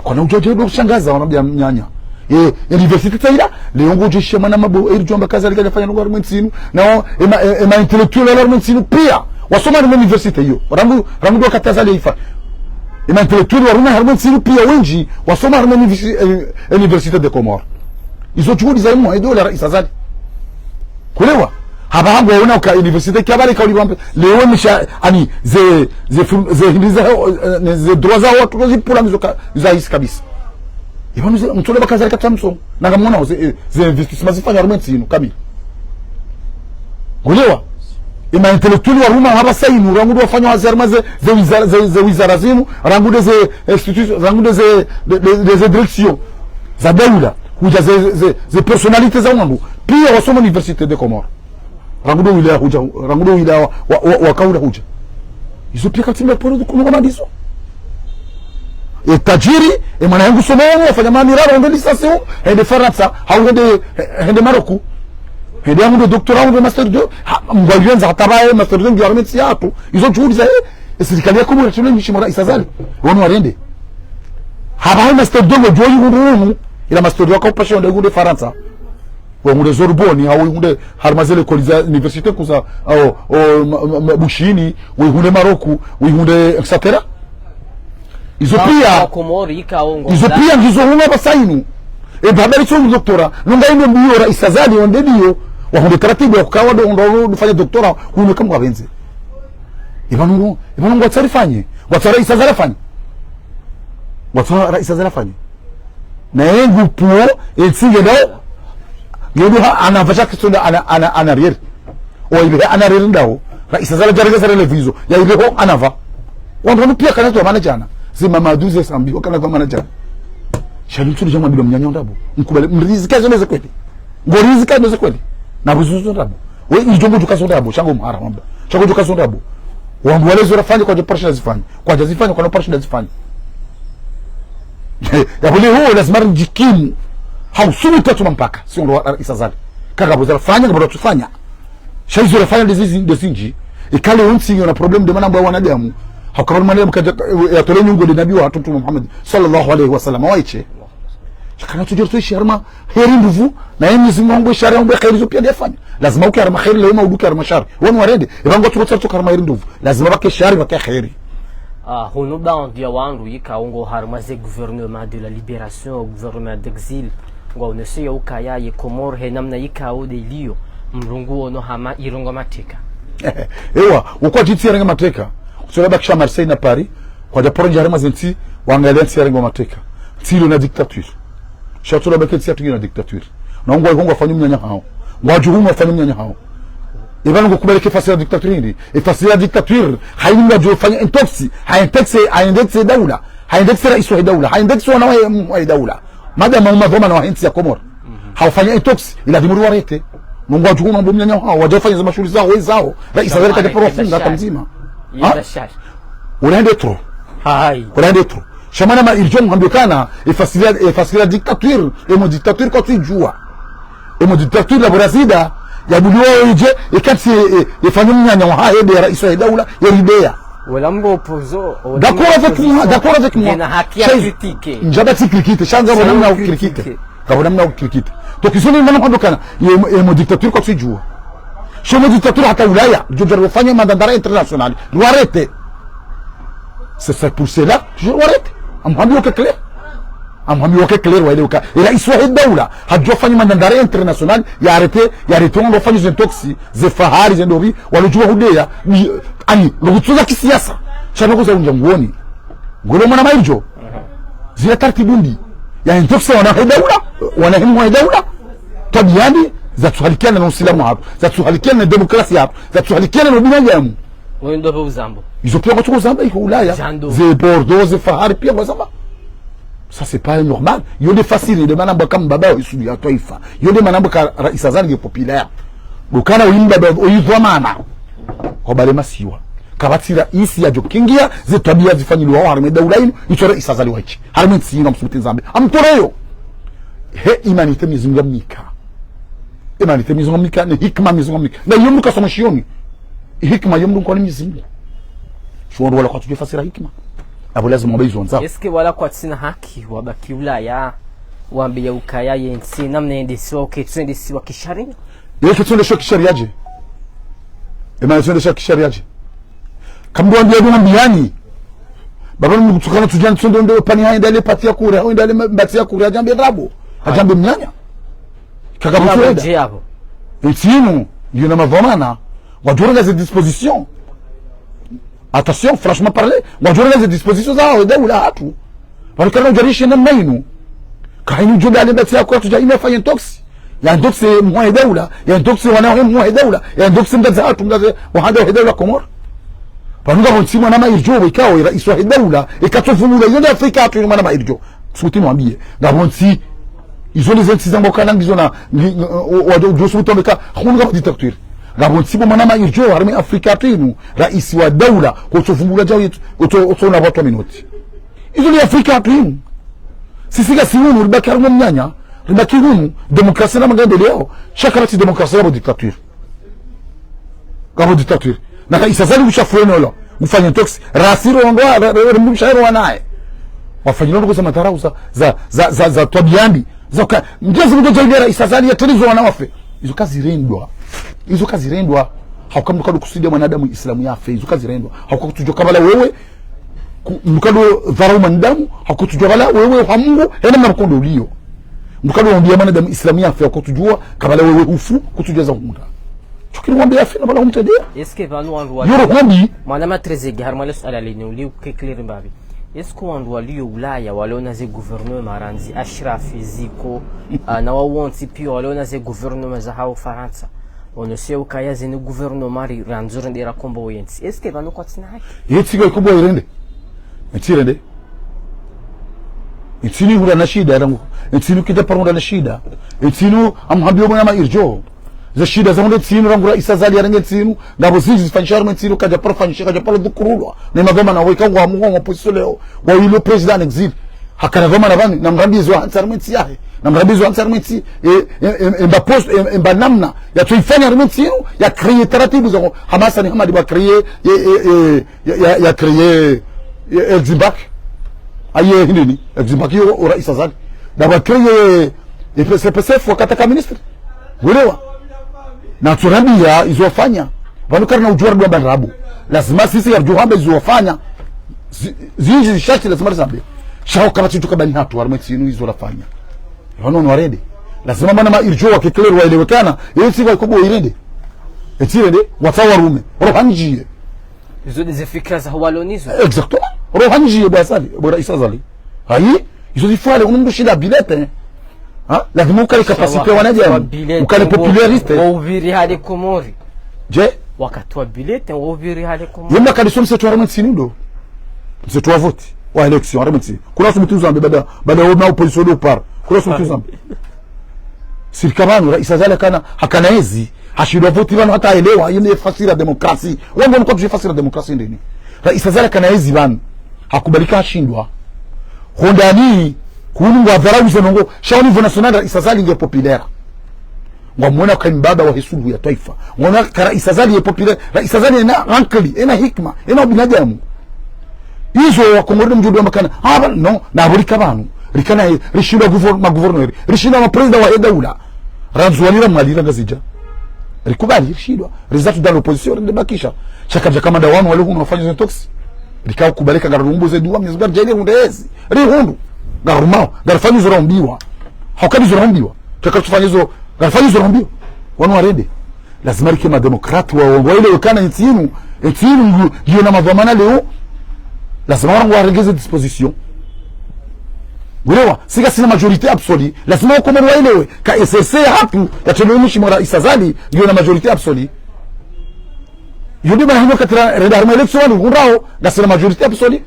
Kwana udjo djo ndo shangaza wanambia mnyanya. E, université tsaila, leo ngodjo ishe mwana mabo, eri djomba Kazali kadja fanya ndrongo harimwa entsi inu. Nao, ema, e, ema intellectuel wala harimwa entsi inu, pia. Wasoma harimwa université iyo. Rangu, rangu ndo wakati Azali ifa. Ema intellectuel waruma harimwa entsi inu, pia wendji, wasoma harimwa universi-, e, Université des Comores. Izo juhudi za imwa, edo la Raisi Azali. Kulewa. Hapvaha ngwaona uka université kia bale kauli bambe. Leo misha, ani, ze, ze fun-, ze hindri za, e, ne, ze droit za wandru, zipvula mizo ka, za hisi kabisa. Ipvanu ze, mtsola baka Azali katsa msongo. Nanga mwona ze, e, ze investissement zifanywa harimwa entsi inu, kamili. Kulewa. Ema intellectuel waruma hapvasa inu, rangu ndo wafanya hazi harimwa ze, ze wizara, ze, ze wizara zinu, rangu nde ze institution, rangu nde ze, nde, nde, nde ze direction za daula, hudja ze, ze, ze personnalité za wandru, pia wasoma Université des Comores. Rangu ndo wilaya hudja, rangu ndo wilaya wa, wa, wa, wakaula hudja. Izo pia katsimbe polo kunu kama ndizo. E tajiri, e mwana yangu soma wanu, wafanya mamiraru, hende licence, hende Farantsa, hau hende, hende Maroku. Hende yangu ndo doctorat, hende master deux, ha, ngwalienza hata baye master deux, ngiyo harimwa entsi yahatru. Izo juhudi za, e, e sirikali ya Komori, tule mishimo Raisi Azali. Wanu warende. Hapvaha master deux, ngwadjo ihundru hunu, ila master deux wakaupasha wende ihundre Farantsa. Wahundre Sorbonne, hau wahundre harimwa ze likoli za université kuu za, au, o, ma, ma, ma, Bushini, wahundre Maroku, wahundre, et cetera. Izo pia, Komori, ika ongo. Izo pia ngizo hunu hapvasa inu. E baba litso doctorat, nunga inu mbiyo Raisi Azali, wende mbiyo, wahundre taratibu ya kukawa ndo, ndo, ndo, fanya doctorat, hunu kamwe ngapvendze. Ipvanu, ipvanu ngwatsaha rifanye, ngwatsaha Raisi Azali afanye. Ngwatsaha Raisi Azali afanye. Na yengu puo, entsi ngendao, ngendao ha, anava sha kisonda, ana, ana, ana rieri. O ibe ana rieri ndao. Raisi Azali djarege sa relevizo. Ya ibe ho anava. Wandru wanu pia kana tu amana djana. Ze Mamadu ze Sambi, wakana tu amana djana. Shali mtsuli djamwa bilo mnyanya ndabo. Mkubali, mrizika zone ze kweli. Ngorizika zone ze kweli. Na buzuzu ndabo. We, idjo ngodjo kaso ndabo, sha ngo mhara wamba. Sha ngodjo kaso ndabo. Wandru wale zo rafanya kwadja parasha zifanya. Kwadja zifanya, kwana parasha zifanya. Ya bole ho, lazima ridjikimu. Hau sumu tatu mampaka. Si ondo wa Raisi Azali. Kaka bo za rafanya, kaka bo za rafanya. Sha izo rafanya nde zizi, nde zindji. Ikale ontsi yo na problème nde mana mbo wanadamu. Hau kama mwanadamu kadja, ya tole nyungo nde nabi wahatru Mtume Muhammad, sallallahu alayhi wa sallam. Waiche. Sha kana tsudjero tso ishi harimwa heri ndruvu, na yemi zingongo ishari ya umbe heri zo pia ndefanya. Lazima uke harimwa heri leo ma uduke harimwa shari. Wanu warende, epvangu tsuko tsari tsoka harimwa heri ndruvu. Lazima pvake shari, pvake heri. Ah, hunu baadhwi ya wandru yika ongo harimwa ze gouvernement de la libération, gouvernement d'exil. Ngwaonesao ukaya ye Komori he namna yika ode liyo, mlungu ono hama irongo mateka. Ewa, ukwa djitsi yarenge mateka. Kutsula bakisha Marseille na Paris, kwadja paro ndja harimwa zentsi, wangalia ntsi yarenge mateka. Ntsi ilo na dictature. Sha tsula beke ntsi yatru ngina dictature. Na ngwa iho ngwafanya mnyanya hao. Ngwadjo hunu wafanya mnyanya hao. Epvanu ngokubali ke fasiri ya dictature hindri. E fasiri ya dictature, hayini ngwadjo fanya intoxi, ha indexe, ha indexe daula, ha indexe raisi wa daula, ha indexe wana wa, wa daula. Madama uma dhwamana wa hentsi ya Komori. Haufanya intoxi, ila dimuri warete. Ngwadjo hunu wambo mnyanya hao, wadja fanya ze mashuhuli zao, wezao. Raisi wa kadja paro wafunga hata mdzima. Ha? Ula hende trop. Hai. Ula hende trop. Sha mana ma irjo mhambiyo kana, e fasiri ya, e fasiri ya dictature, e mo dictature kwatsu idjua. E mo dictature la Brazida, ya buliwa idje, e kati, e, e, e fanyo mnyanya wa hahe nde ya raisi wa daula, ya rideya. Wala mbo opozo, wala mbo opozo. D'accord avec moi, d'accord avec moi. Ngena haki ya critiquer. Ndjaba tsi critiquer, sha ngapvo namna u critiquer. Ngapvo namna u critiquer. Donc, izo ni mana mhambiyo kana, e, e mo dictature kwatsu idjua. Sha mo dictature hata Ulaya, djo djaro fanya mandat d'arrêt international. Ndo arrêté. C'est, c'est pour cela que je l'arrête. Amhambiyo ke clair. Amhambiyo ke clair, wa ile uka. Ila raisi wa daula, hadjo fanya mandat d'arrêt international, ya arrêté, ya arrêté, wandru wafanya ze intoxi, ze fahari, ze ndopvi, walo djua hudeya, ni, ani, lo kutsuza kisiasa. Sha noko za undja nguoni. Ngolo mwana mairjo. Zila taratibu mbi. Ya intoxi wana he daula, wana hemu wa daula. Twabiyani, Zatsuhalikiana no usilamu hatru, zatsuhalikiana no demokrasi hatru, zatsuhalikiana no binadamu. Wendo pe uzambo. Izo pia kwatsuko zamba iko Ulaya. Zando. Ze Bordeaux, ze Fahari pia ngwazamba. Ça, c'est pas normal. Yo nde fasiri, nde mana mbaka mbaba wa isulu ya twaifa. Yo nde mana mbaka Rais Azali nge populaire. Ndo ukana uyi mbaba, uyi dhwamana. Kwa bale masiwa. Kapvatsi raisi yadjo kingia, ze twabiya zifanyilwa harimwa daula inu, itso Rais Azali wahishi. Harimwa ntsi inu, ngamsubuti nizambe. Amtoleo. He humanité Mwenyezi Mungu yamnika. Humanité Mwenyezi Mungu yamnika, ne hikima Mwenyezi Mungu yamnika. Na yo mndru kasoma shioni. Hikima yo mndru nkwani Mwenyezi Mungu. Sho wandru wala kwatsudjuwa fasira hikima. Apvo lazima wabe izo wandzao. Est-ce que wala kwatsina haki, wabaki Ulaya, wambe ya ukaya ye ntsi, namna yendesiwa, uke tsendesiwa kisharia? Ye ke tsendesiwa kisharia dje? Ema tsendesiwa kisharia dje? Kamdru wambiya ndo wambiyani. Baba mndru kutsukana tsudjani tsonde ndo pani hayi ndale pati ya kura, hayi ndale ma-, mbati ya kura, hadjambe ndrabo. Hadjambe mnyanya. Kaka mutsuweda. Ntsi inu, yo na madhwamana. Wadjo renga ze disposition. Attention, franchement parler, wadjo renga ze disposition zawo, daula hatru. Pvanu kana udjarishe namna inu. Ka inu djo dale mbati ya kura tsudja inu yafanye ntoksi. Ya ntoksi mwa he daula, ya ntoksi wana he mwa he daula, ya ntoksi mdadza hatru, mdadza wahanda he daula Komori. Pvanu ngapvo ntsi mwanama irdjo, wekao, rais wa he daula, eka tsovumbula, yo nde Afrika hatru inu mwanama irdjo. Subuti niwambiye. Ngapvo ntsi, izo nde ze ntsi zangwa kana ngizo na, ngi-, wa-, wa-, djo subuti wambe ka, hunu ngapvo dictature. Ngapvo ntsi bo mwanama irdjo, harimwa Afrika hatru inu, rais wa daula, kotsovumbula djao yetu, otso, otso na wandru wa minoti. Izo nde Afrika hatru inu. Sisi ngasi hunu, ribaki harimwa mnyanya, ribaki hunu, demokrasi na maendeleo, sha kapvatsi demokrasi ngapvo dictature. Ngapvo dictature. Na Rais Azali usha fureno lo, ufanye ntoksi, rasiro ndo, ra-, ra-, ra-, mshairo wanaye. Wafanye ndo kusa matarau za, za, za, za, za twabiya mbi. Za ka, mdjezi mdjo djaibiya Rais Azali ya telizo wana wafe. Izo kazirendwa. Izo kazirendwa. Hauka mndru kado kusudia mwanadamu Islamu yafe. Izo kazirendwa. Hauka kutsudjuwa kabla wewe, ku-, mndru kado dharau mwanadamu, hauka kutsudjuwa kabla wewe ha Mungu, hena mna mkondo uliyo. Mndru kado wambiya mwanadamu Islamu yafe, hauka kutsudjuwa kabla wewe hufu, kutsudjuwa za hundra. Tsukiri wambiya yafe, na bala humtrendeya. Est-ce que pvanu wandru wa... Yoro hombi. Mwanama Trezeguet, harimwa le suala linu, li uke clair mbapvi. Est-ce que wandru waliyo Ulaya, waliona ze gouvernement randzi Ashrafi, Zico, ah, na wawontsi piya waliona ze gouvernement za hao Farantsa, wono se ukaya zinu gouvernement ri-, randzo rende rakombowe yentsi. Est-ce que pvanu kwatsina haki? Yentsi ka ikombowe irende. Yentsi irende. Yentsi inu ihura na shida, rangu. Yentsi inu kidja paro hura na shida. Yentsi inu amhambiyo mwanama irdjo. Ze shida za hundre ntsi inu, rangu Rais Azali yarenge ntsi inu, ngapvo zindji zifanyisha harimwa ntsi inu, kadja paro fanyisha, kadja paro dhukurulwa. Ne madhwamana weka ngwa Mungu wa opposition leo, wa ilo président en exil. Hakana dhwamana pvanu, na mrambizo hantsi harimwa ntsi yahe. Na mrambizo hantsi harimwa ntsi, e, e, e, emba poste, e, emba namna, ya tsoifanya harimwa ntsi inu, ya créer taratibu za, Hamasa ni Hamadi wa créer, e, e, e, ya, ya, ya créer, e, Exim Bank. Aye, hindri ni, Exim Bank yo, o Rais Azali. Na wa créer, e, P S F, wakati ka ministre. Welewa. Na tsurambiya izo wafanya. Pvanu karina udjuwa ridwa mba ndrabo. Lazima sisi ya ridjuwa hamba izo wafanya. Zi-, zindji zishatsi lazima rizambe. Sha hauka kapvatsi tsu kabani hatru, harimwa ntsi inu izo rafanya. Pvanu wanu warende. Lazima mwanama irdjo wake clair waelewekana. Yentsi ka ikombowe irende. Yentsi irende, watsa warume. Roha ndjiye. Izo nde ze fikira za hwalo nizo. Exactement. Roha ndjiye bo Azali, bo Rais Azali. Hayi, izo zifwale, unu mndru shinda bilete. Ha? Lazima ukale capacité wanadamu. Ukale popularité. Wa uviri hale Komori. Je? Wakati wa bilete, wa uviri hale Komori. Yemba kadi so mseto harimwa ntsi inu ndo. Mseto wa vote. Wa élection harimwa ntsi inu. Kuna sumu tuzambe bada, bada wona opposition ndo upara. Kuna sumu tuzambe. Sirika pvanu, Rais Azali hakana, hakana ezi, hashindwa vote pvanu hata elewa, yo nde fasira demokrasi. Wangu nuko tuje fasira demokrasi ndeni. Rais Azali hakana ezi pvanu, hakubali ka hashindwa. Hondani, kunu ngwadharau ze ndrongo, sha au niveau national Rais Azali nge populaire. Ngwamwona ka mbaba wa he suluhu ya twaifa. Ngwamwona ka Rais Azali ye populaire, Rais Azali ena ankili, ena hikima, ena ubinadamu. Izo wakomori mdjo dwa makana. Ah, ba-, non, na pvo rika pvanu. Rika na, rishindwa gouvern-, ma gouverneur. Rishindwa ma président wa he daula. Randzo walira Mwali ra Ngazidja. Rikubali, rishindwa. Rizatsu dans l'opposition, rende bakisha. Sha kadja kama nda wanu wale hunu wafanya ze ntoksi. Rika ukubali ka ngarumbu ze dua, Mwenyezi Mungu ridjaaliye hundre ezi. Rihundru. Ngarumao. Ngarifanyo zo raumbiwa. Hauka ndi zo raumbiwa. Teka tsufanye zo. Ngarifanyo zo raumbiwa. Wanu warende. Lazima rike madémocrate wa, wa, waelewekana ntsi inu, ntsi inu ngu-, ngiyo na madhwamana leo. Lazima warangu warenge ze disposition. Ngwelewa, si ngasina majorité absolue. Lazima Wakomori waelewe, ka S R C yahatru, yatrendwa ni mheshimiwa Raisi Azali, ngiyo na majorité absolue. Yo nde mana hino wakati ra-, renda harimwa élection wanu, hundrao, ngasina majorité absolue.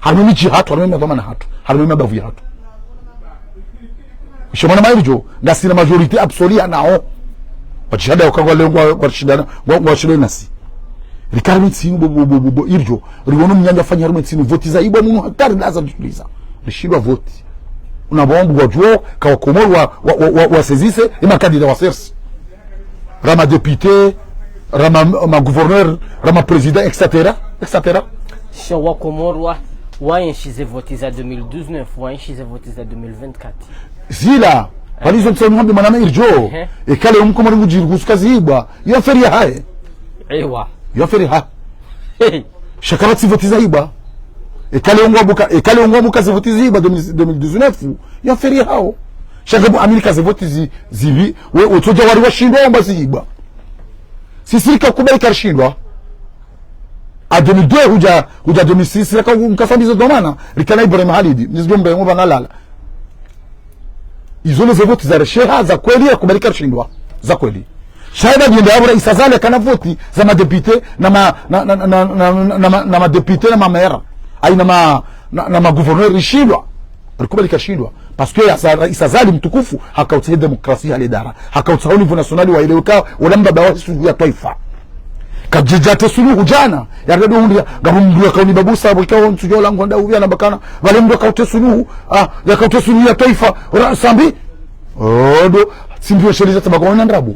Harimwa midji yahatru, harimwa madhwamana yahatru, harimwa mabavu yahatru. Sha mwanama iridjo, ngasina majorité absolue hanao. Wadjihada waka ngwalengwa, ngwashindana, ngwa-, ngwashindana nasi. Rika harimwa entsi inu bo, bo, bo, bo, bo, iridjo. Riwono mnyanya afanya harimwa entsi inu, voti zaibwa munu hatwari ndaza ndituliza. Rishindwa voti. Una bombu wadjuo, ka Wakomori wa, wa, wa, wa, wasezise, ye makandida wa S R C. Rama député, rama, ma gouverneur, rama président, et cetera, et cetera. Sha Wakomori wa, waenshi ze voti za deux mille dix-neuf, waenshi ze voti za deux mille vingt-quatre. Zila, pvalizo ntsamu hambi mwanama iridjo. Ehe. Eka leo Mkomori ngudjiri kusuka ziibwa, yo affaire yahahe. Ewa. Yo affaire yahahe. Sha kapvatsi voti zaibwa. Eka leo ngwabuka, eka leo ngwabuka ze voti ziibwa deux mille, deux mille dix-neuf, yo affaire yahawo. Sha ngapvo aminika ze voti zi, zibi, we, we tsodja wari washindwa wamba ziibwa. Sisi rika kubali karishindwa. A deux mille deux, hudja, hudja deux mille six, raka mkasambizo dhwamana, rikana Ibrahim Halidi, nizidjo mbe ngo bana lala. Izo nde ze voti za resheha, za kweli, ya kubali karishindwa. Za kweli. Sha eba dienda yapvo Raisi Azali kana voti za madéputé na ma, na, na madéputé na mamera. Ayi na ma, na, na magouverneur rishindwa. Rikubali karishindwa. Parce que ya sa, Raisi Azali mtukufu, hakautsaha démocratie hale dara. Hakautsaha au niveau national waelewe ka, wola mbaba wa suluhu ya twaifa. Kadjadja hata suluhu djana, ya redo hundria, ngapvo mndru yakauni babusa, pvo ikao ntsu djola ngonda uvia na bakana, pvale mndru yakauta suluhu, ah, yakauta suluhu ya twaifa, ra, Sambi. Odo, Simbi wa sheliza tabaka wana ndrabo.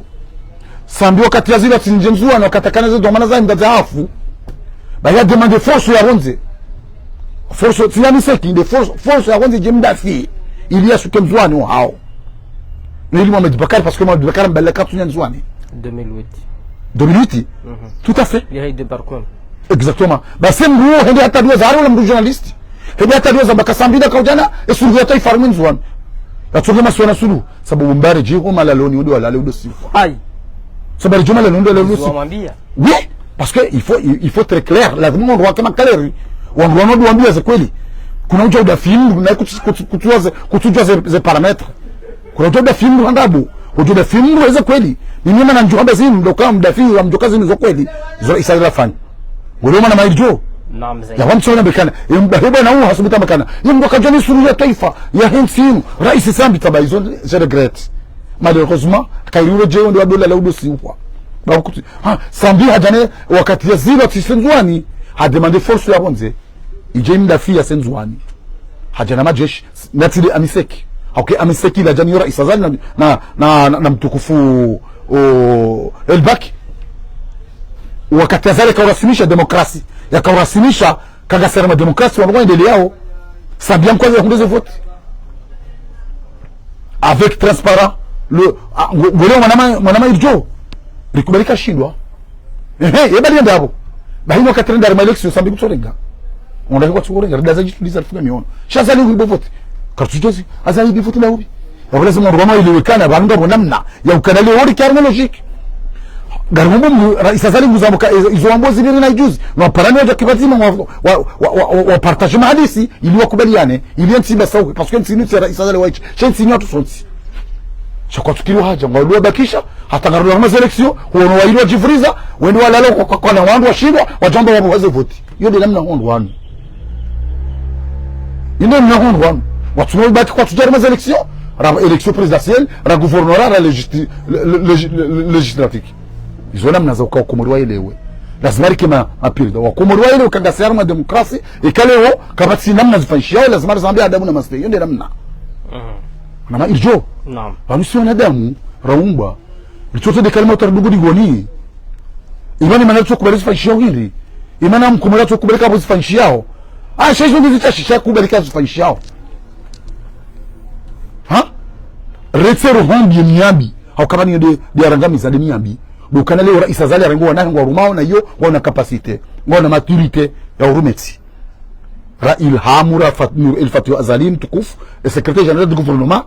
Sambi wakati yazila tsi ndje Ndzuwani, wakati akana ze dhwamana za mdadza hafu. Ba ya demande force ya pvondze. Force, tsi ya Miseki, nde force, force ya pvondze idje mdafi. Ili yasuke Ndzuwani wahao. Neli Mohamed Bacar, parce que Mohamed Bacar mbala katsunya Ndzuwani. Deux mille huit. Deux mille huit? Mhm. Tout à fait. Il y a eu des parcours. Exactement. Ba se mndru, hende hata dua za, hari wola mndru journaliste. Hende hata dua za baka Sambi nda kaudjana, e suluhu ya twaifa harimwa Ndzuwani. Yatsoke masiwa na suluhu. Sababu mbare djiho malaloni, udo walale, udo sifa. Ayi. Sababu djiho malaloni, udo walale, udo sifa. Wamwambia. Oui, parce que il faut, il, il faut être clair. Lazima wandru wake ma clair. Wandru wanu wambia ze kweli. Kuna udja udafi mndru, na kutu-, kutu-, kutudjuwa ze, kutudjuwa ze, ze paramètres. Kuna udja udafi mndru ha ndrabo. Udja udafi mndru heze kweli. Mimi mana ndjo hamba zinu, ndo ka mdafi, wa mdjo ka zinu zo kweli. Zo Raisi Azali afanya. Wale mwanama iridjo. Naam, mze. Ya wamtsona bekana. Ye mba-, heba na uha subuta bekana. Ye mndru kadjani suluhu ya twaifa. Yahe ntsi inu. Raisi Sambi taba izo, je regrette. Malheureusement, kairi ule dje wende wa dola la udo sifa. Ba kuti, ha, Sambi hadjane wakati yazila tsi se Ndzuwani, ha demande force ya pvondze, idje imdafi ya se Ndzuwani. Hadjana majeshi, na tsi nde Amiseki. Hauke Amiseki ila djani yo Raisi Azali na, na, na, na, na mtukufu, o, Elbak. Wakati Azali yakaurasimisha démocratie, yakaurasimisha, kanga sera ma démocratie, wanu waendeleao. Sambi ya mkwazi ya hundre ze voti. Avec transparent, le, ah, ngo-, ngole mwanama, mwanama iridjo. Rikubali kashindwa. Ehe, ye bali yenda yapvo. Ba hino wakati renda harimwa élection, Sambi kutsorenga. Wandru kwatsurenga, renda za djituliza rifunga miono. Sha Azali ngwibo voti. Kartsudjozi, Azali ibi voti la ubi. Yapvo lazima wandru wanu waelewe kana, pvanu ngapvo namna. Ya ukana leo rika harimwa logique. Ngari mumbu mndru, Raisi Azali nguzambo ka, eh, izo wambo zibiri na ijuzi. No parani wadja kipvadzima wa, wa, wa partage mahadisi, ili wakubaliane, ili entsi ibasauke, parce que entsi inu tsi ya Raisi Azali waitsi, sha entsi inu yatru sontsi. Sha kwatsukiri hadja, ngwalua bakisha, hata ngarulua harimwa ze élection, huono waili wadjivuriza, wende walala kwa, kwa, kwa na wandru washindwa, wadjamba wapvo waze voti. Yo nde namna hondro wanu. Inde mna hondro wanu. Watsuna ubaki kwatsudja harimwa ze élection, ra élection présidentielle, ra gouvernorat, ra légis-, le, le, le, le, le, législatif. Izo namna za uka Wakomori waelewe. Lazima rike ma, mapirida. Wakomori waelewe kanga sera ma démocratie, eka leo, kapvatsi namna zifanyishiyao, lazima rizambe adabu na mastehi. Yo nde namna. Mhm. Namna iridjo. Naam. Pvanu si wanadamu, raumbwa. Ritsote de kalima utari dungu digoni. Imani mana ritsokubali zifanyishiyao hindri. Imana Mkomori atsokubali kapvo zifanyishiyao. Ah, sha izo ngizi tsashi sha kubali ka zifanyishiyao. Ha? Retse roho mbi ye miambi. Hauka pvanu yo nde, nde yarangamiza nde miambi. Ndo ukana leo Raisi Azali yarengo wanahe ngwarumao na yo, ngwana capacité, ngwana maturité ya urume entsi. Ra Ilhamu, ra Fat-, Nour El Fath Azali mtukufu, e secrétaire général du gouvernement,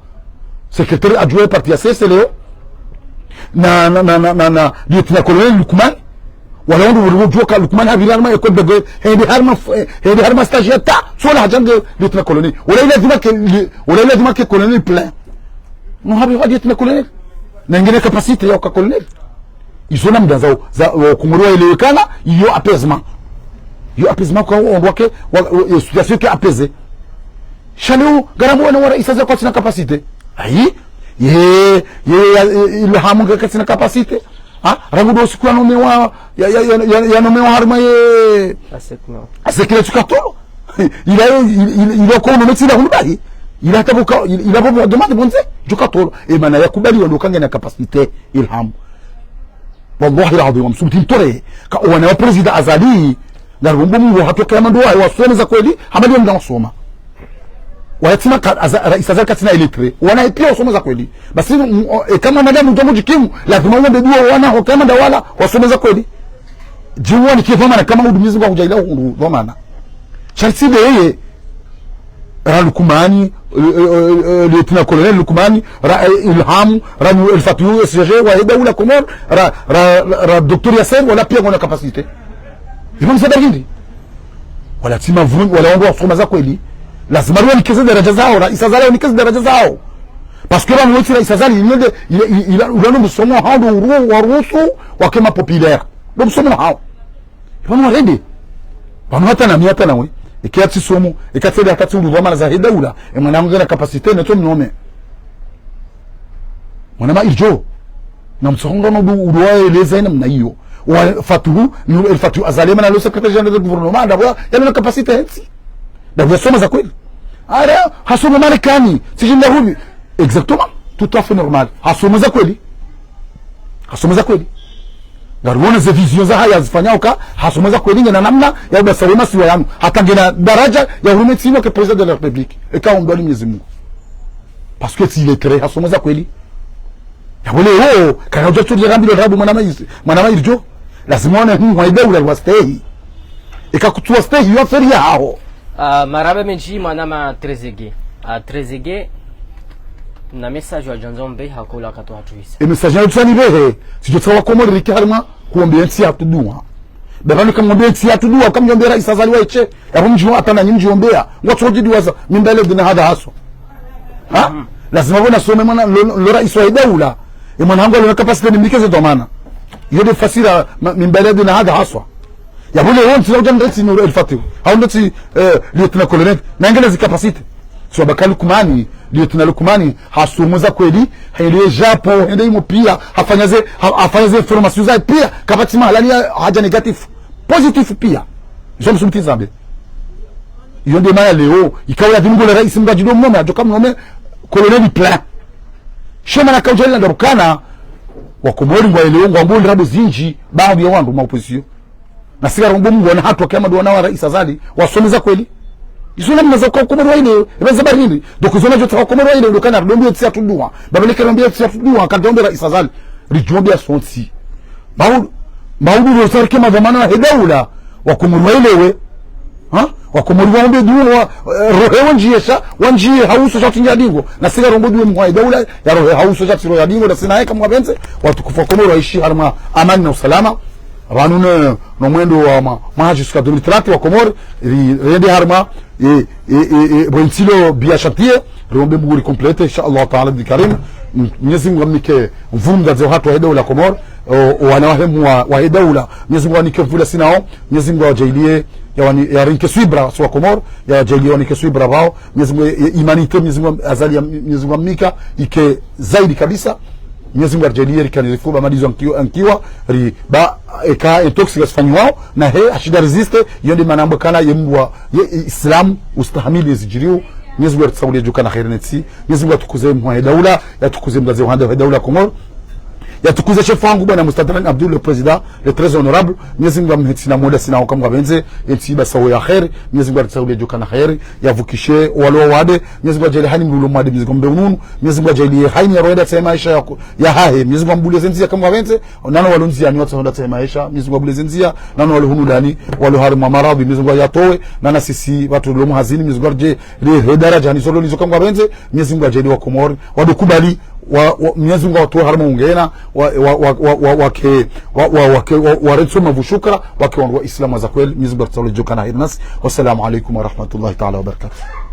secrétaire adjoint parti ya C S leo, na, na, na, na, na, na, lieutenant-colonel Lukman, Wala wandru wali wudjuwa ka Lukman hapvira harumwa école de guerre, hende harumwa f-, eh, hende harumwa stage ya ta, so la hadja nge lieutenant-colonel. Wala ilazimu ke li-, wala ilazimu ke colonel plein. No hapvi hwa lieutenant-colonel. Na ngena capacité ya uka colonel. Izo namna za, za, wa Komori waelewe kana, iyo apaisement. Iyo apaisement kwa wandru wake, wa, wa, eh, situation ke apaisé. Sha leo, ngarambo wana wa raisi Azali kwatsina capacité. Ayi, ye, ye, ya, ye, Ilhamu nge katsina capacité. Ha? Rangu ndo siku ya nomewa, ya, ya, ya, ya, ya nomewa harumwa ye. Asek no. Asek le tsuka tolo. Ila, ila, ila, ila ko nome tsila hunu bahi. Ila tabu ka, ila, ila bo demande bonze, tsuka tolo. E mana ya kubali wandru kangena capacité, Ilhamu. Wallahi al-azim, wa msubiti mtore. Ka wana wa président Azali, ngarombo Mungu hatoke ya mandru wahe, wasome za kweli, hama ndiyo mna wasoma. Wala tsina ka, Aza-, raisi Azali katsina illettré. Wana pia wasome za kweli. Basi, m-, o, e, kama madamu ndomo djikimu, lazima uombe dua wana ho kama nda wala, wasome za kweli. Djiwa ni kivamana kama udumizi kwa kujaila hu-, hu-, vamana. Sharti de yeye, ra Lukumani, eh, eh, eh, eh, lieutenant-colonel Lukumani, ra, eh, Ilhamu, ra, eh, El Fatihu, S G G, wahe daula Komori, ra, ra, ra, ra docteur Yasser, wala pia ngwana capacité. Imam Sadar Hindi. Wala tsi mavumi, wala wandru wasoma za kweli. Lazima riwanikeze daraja zawo, raisi Azali wanikeze daraja zawo. Parce que pvanu wetsi raisi Azali, ila nde, ila, ila, ila, ula ndo msomo hao ndo uru-, waruhusu, wake ma populaire. Ndo msomo hao. Pvanu warende. Pvanu hata nami hata nawe. Eka tsi somo, eka tsende hata tsi ulu dhwamana zahe daula. E mwana wangu ngena capacité, netso mnome. Mwana ma irjo. Na mtsohonga no du, ulu waeleza ina mna iyo. Wa Fatihu, ni El Fatihu Azali mana lo secrétaire général du gouvernement, ndapvo ya, yalo na capacité hentsi. Ndapvo yasoma za kweli. Ara, hasoma Marekani, sijinda hubi. Exactement. Tout à fait normal. Hasoma za kweli. Hasoma za kweli. Ngariwona ze vision zahahe yazifanyao ka, hasoma za kweli ngena namna ya ubasa we masiwa yanu. Hata ngena daraja ya hurumwa ntsi inu ke président de la République. Eka undwa ni Mwenyezi Mungu. Parce que tsi illettré, hasoma za kweli. Ya wale wo, kana udja turi ya rambi lo rabu mwana ma isi, mwana ma irjo. Lazima wane hu, wa ida ula wastehi. Eka kutsu wastehi, yo affaire yahaho. Ah, marahaba mendji mwanama Trezeguet. Ah, Trezeguet, na message wadjandza ombe hako ula wakati watru isa. E message ya utsani behe, sidjo tsaha wa Komori rike harumwa, kuombe ntsi yatru dua. Baba ni kamwombe ntsi yatru dua, kamwombe raisi Azali wa ishe, yapvo mdji wa hata nanyi mdji ombeya. Ngwatso djidiwaza, min baladina hadha haswa. Ha? Lazima wena some mwana, lo, lo raisi wa daula. E mwana hangu alo na capacité nimnike ze dhwamana. Iyo nde fasira, ma, min baladina hadha haswa. Yapvo leo ntsi la udja ndetsi Nour El Fatihu. Hau ndetsi, eh, lieutenant-colonel. Na ngena zi capacité. Sio baka Lukumani, lieutenant Lukumani, hasoma za kweli, hende Japon, hende imo pia, hafanya ze, ha-, hafanya ze formation za pia, kapvatsi mahala ni ya, hadja négatif. Positif pia. Izo msumti zambe. Iyo nde mana leo, ikao ya dhini ngole raisi mdru adjido mnome, adjoka mnome, colonel plein. Shema na kaudja ila ndarukana, wa Komori ngwaelewo, ngwambo ndrabo zindji, baadhwi ya wandru ma opposition. Na sika rombo Mungu wana hatu wa kiyama dua na wa raisi Azali, wasome za kweli. Izo namna za uka Komori waelewe, eba za barindi. Donc izo nadjo tsaha Komori waelewe, ndo kana rombo ntsi yatru dua. Baba nike rombo ntsi yatru dua, ka rombo raisi Azali. Ridjombe ya sontsi. Maudu, maudu ndo sarike madhwamana wahe daula. Wa Komori waelewe. Ha? Wa Komori waombe dua, wa, eh, rohe wandjiye sha, wandjiye hauso sha tsi ndja dingo. Na sika rombo dua mwa daula, ya rohe hauso sha tsi rohe ya dingo, na sina heka mwapvendze, watukufu wa Komori waishi harumwa amani na usalama. Pvanu ne, no mwendo wa ma, maha jusqu'à deux mille trente wa Komori, ri, rende harumwa, e, e, e, e, bwentsi lo bia shantiye, riombe Mungu ri complète, insha Allah Ta'ala bi Karim. M-, Mwenyezi Mungu amnike mvumda ze uhatu wahe daula Komori, o, o wana wahe mu wa, wahe daula. Mwenyezi Mungu anike mvula sinao, Mwenyezi Mungu awajaaliye, ya wani, ya rinike swibra, si wa Komori, ya wajaaliye wanike swibra pvao. Mwenyezi Mungu, e, e, humanité, Mwenyezi Mungu Azali ya, Mwenyezi Mungu amnika, ike zaidi kabisa. Mwenyezi Mungu aridjaaliye rikane rifuba madizo ankiwa, ankiwa, ri, ba, eka, e toxic asifanyiwao, na he, ashinda résister, iyo nde mana ambwa kana ye mdru wa, ye, e, Islam, ustahamili ye zidjiriyo, Mwenyezi Mungu aritsahuliye djuka na kheri nentsi, Mwenyezi Mungu atukuze mhuu wahe daula, yatukuze mdzadze wa handa wahe daula Komori, yatukuze shefu wangu bwana Mustadran Abdul le président, le très honorable, Mwenyezi Mungu amhentsi na mwenda sinao kamwe ngapvendze, yentsi ibasa wo ya kheri, Mwenyezi Mungu aritsahuliye djuka na kheri, yavukishe, walo wade, Mwenyezi Mungu ajaaliye haini mlolo mwade Mwenyezi Mungu ambe ununu. Mwenyezi Mungu ajaaliye haini ya roenda tsaye maesha ya ku-, ya hahe. Mwenyezi Mungu ambuliye ze ndziya kamwe ngapvendze. Nano walo ndziyani watsaho nda tsaye maesha. Mwenyezi Mungu ambuliye ze ndziya. Nano walo hunu ndani. Walo harumwa maradhi. Mwenyezi Mungu ayatowe. Nana sisi wandru lo muhazini. Mwenyezi Mungu aridje, le, he daraja nizo lo nizo kamwe ngapvendze. Mwenyezi Mungu ajaaliye wa Komori. Wado kubali. wa, wa, Mwenyezi Mungu awatowe harumwa ungena, wa, wa, wa, wa, wa, wake, wa, wa, wake, wa, wa retso mavu shukra, wake wandru wa Islamu za kweli, Mwenyezi Mungu aritsalo djoka na heri nasi. Wassalamu alaikum warahmatullahi taala wabarakatuh.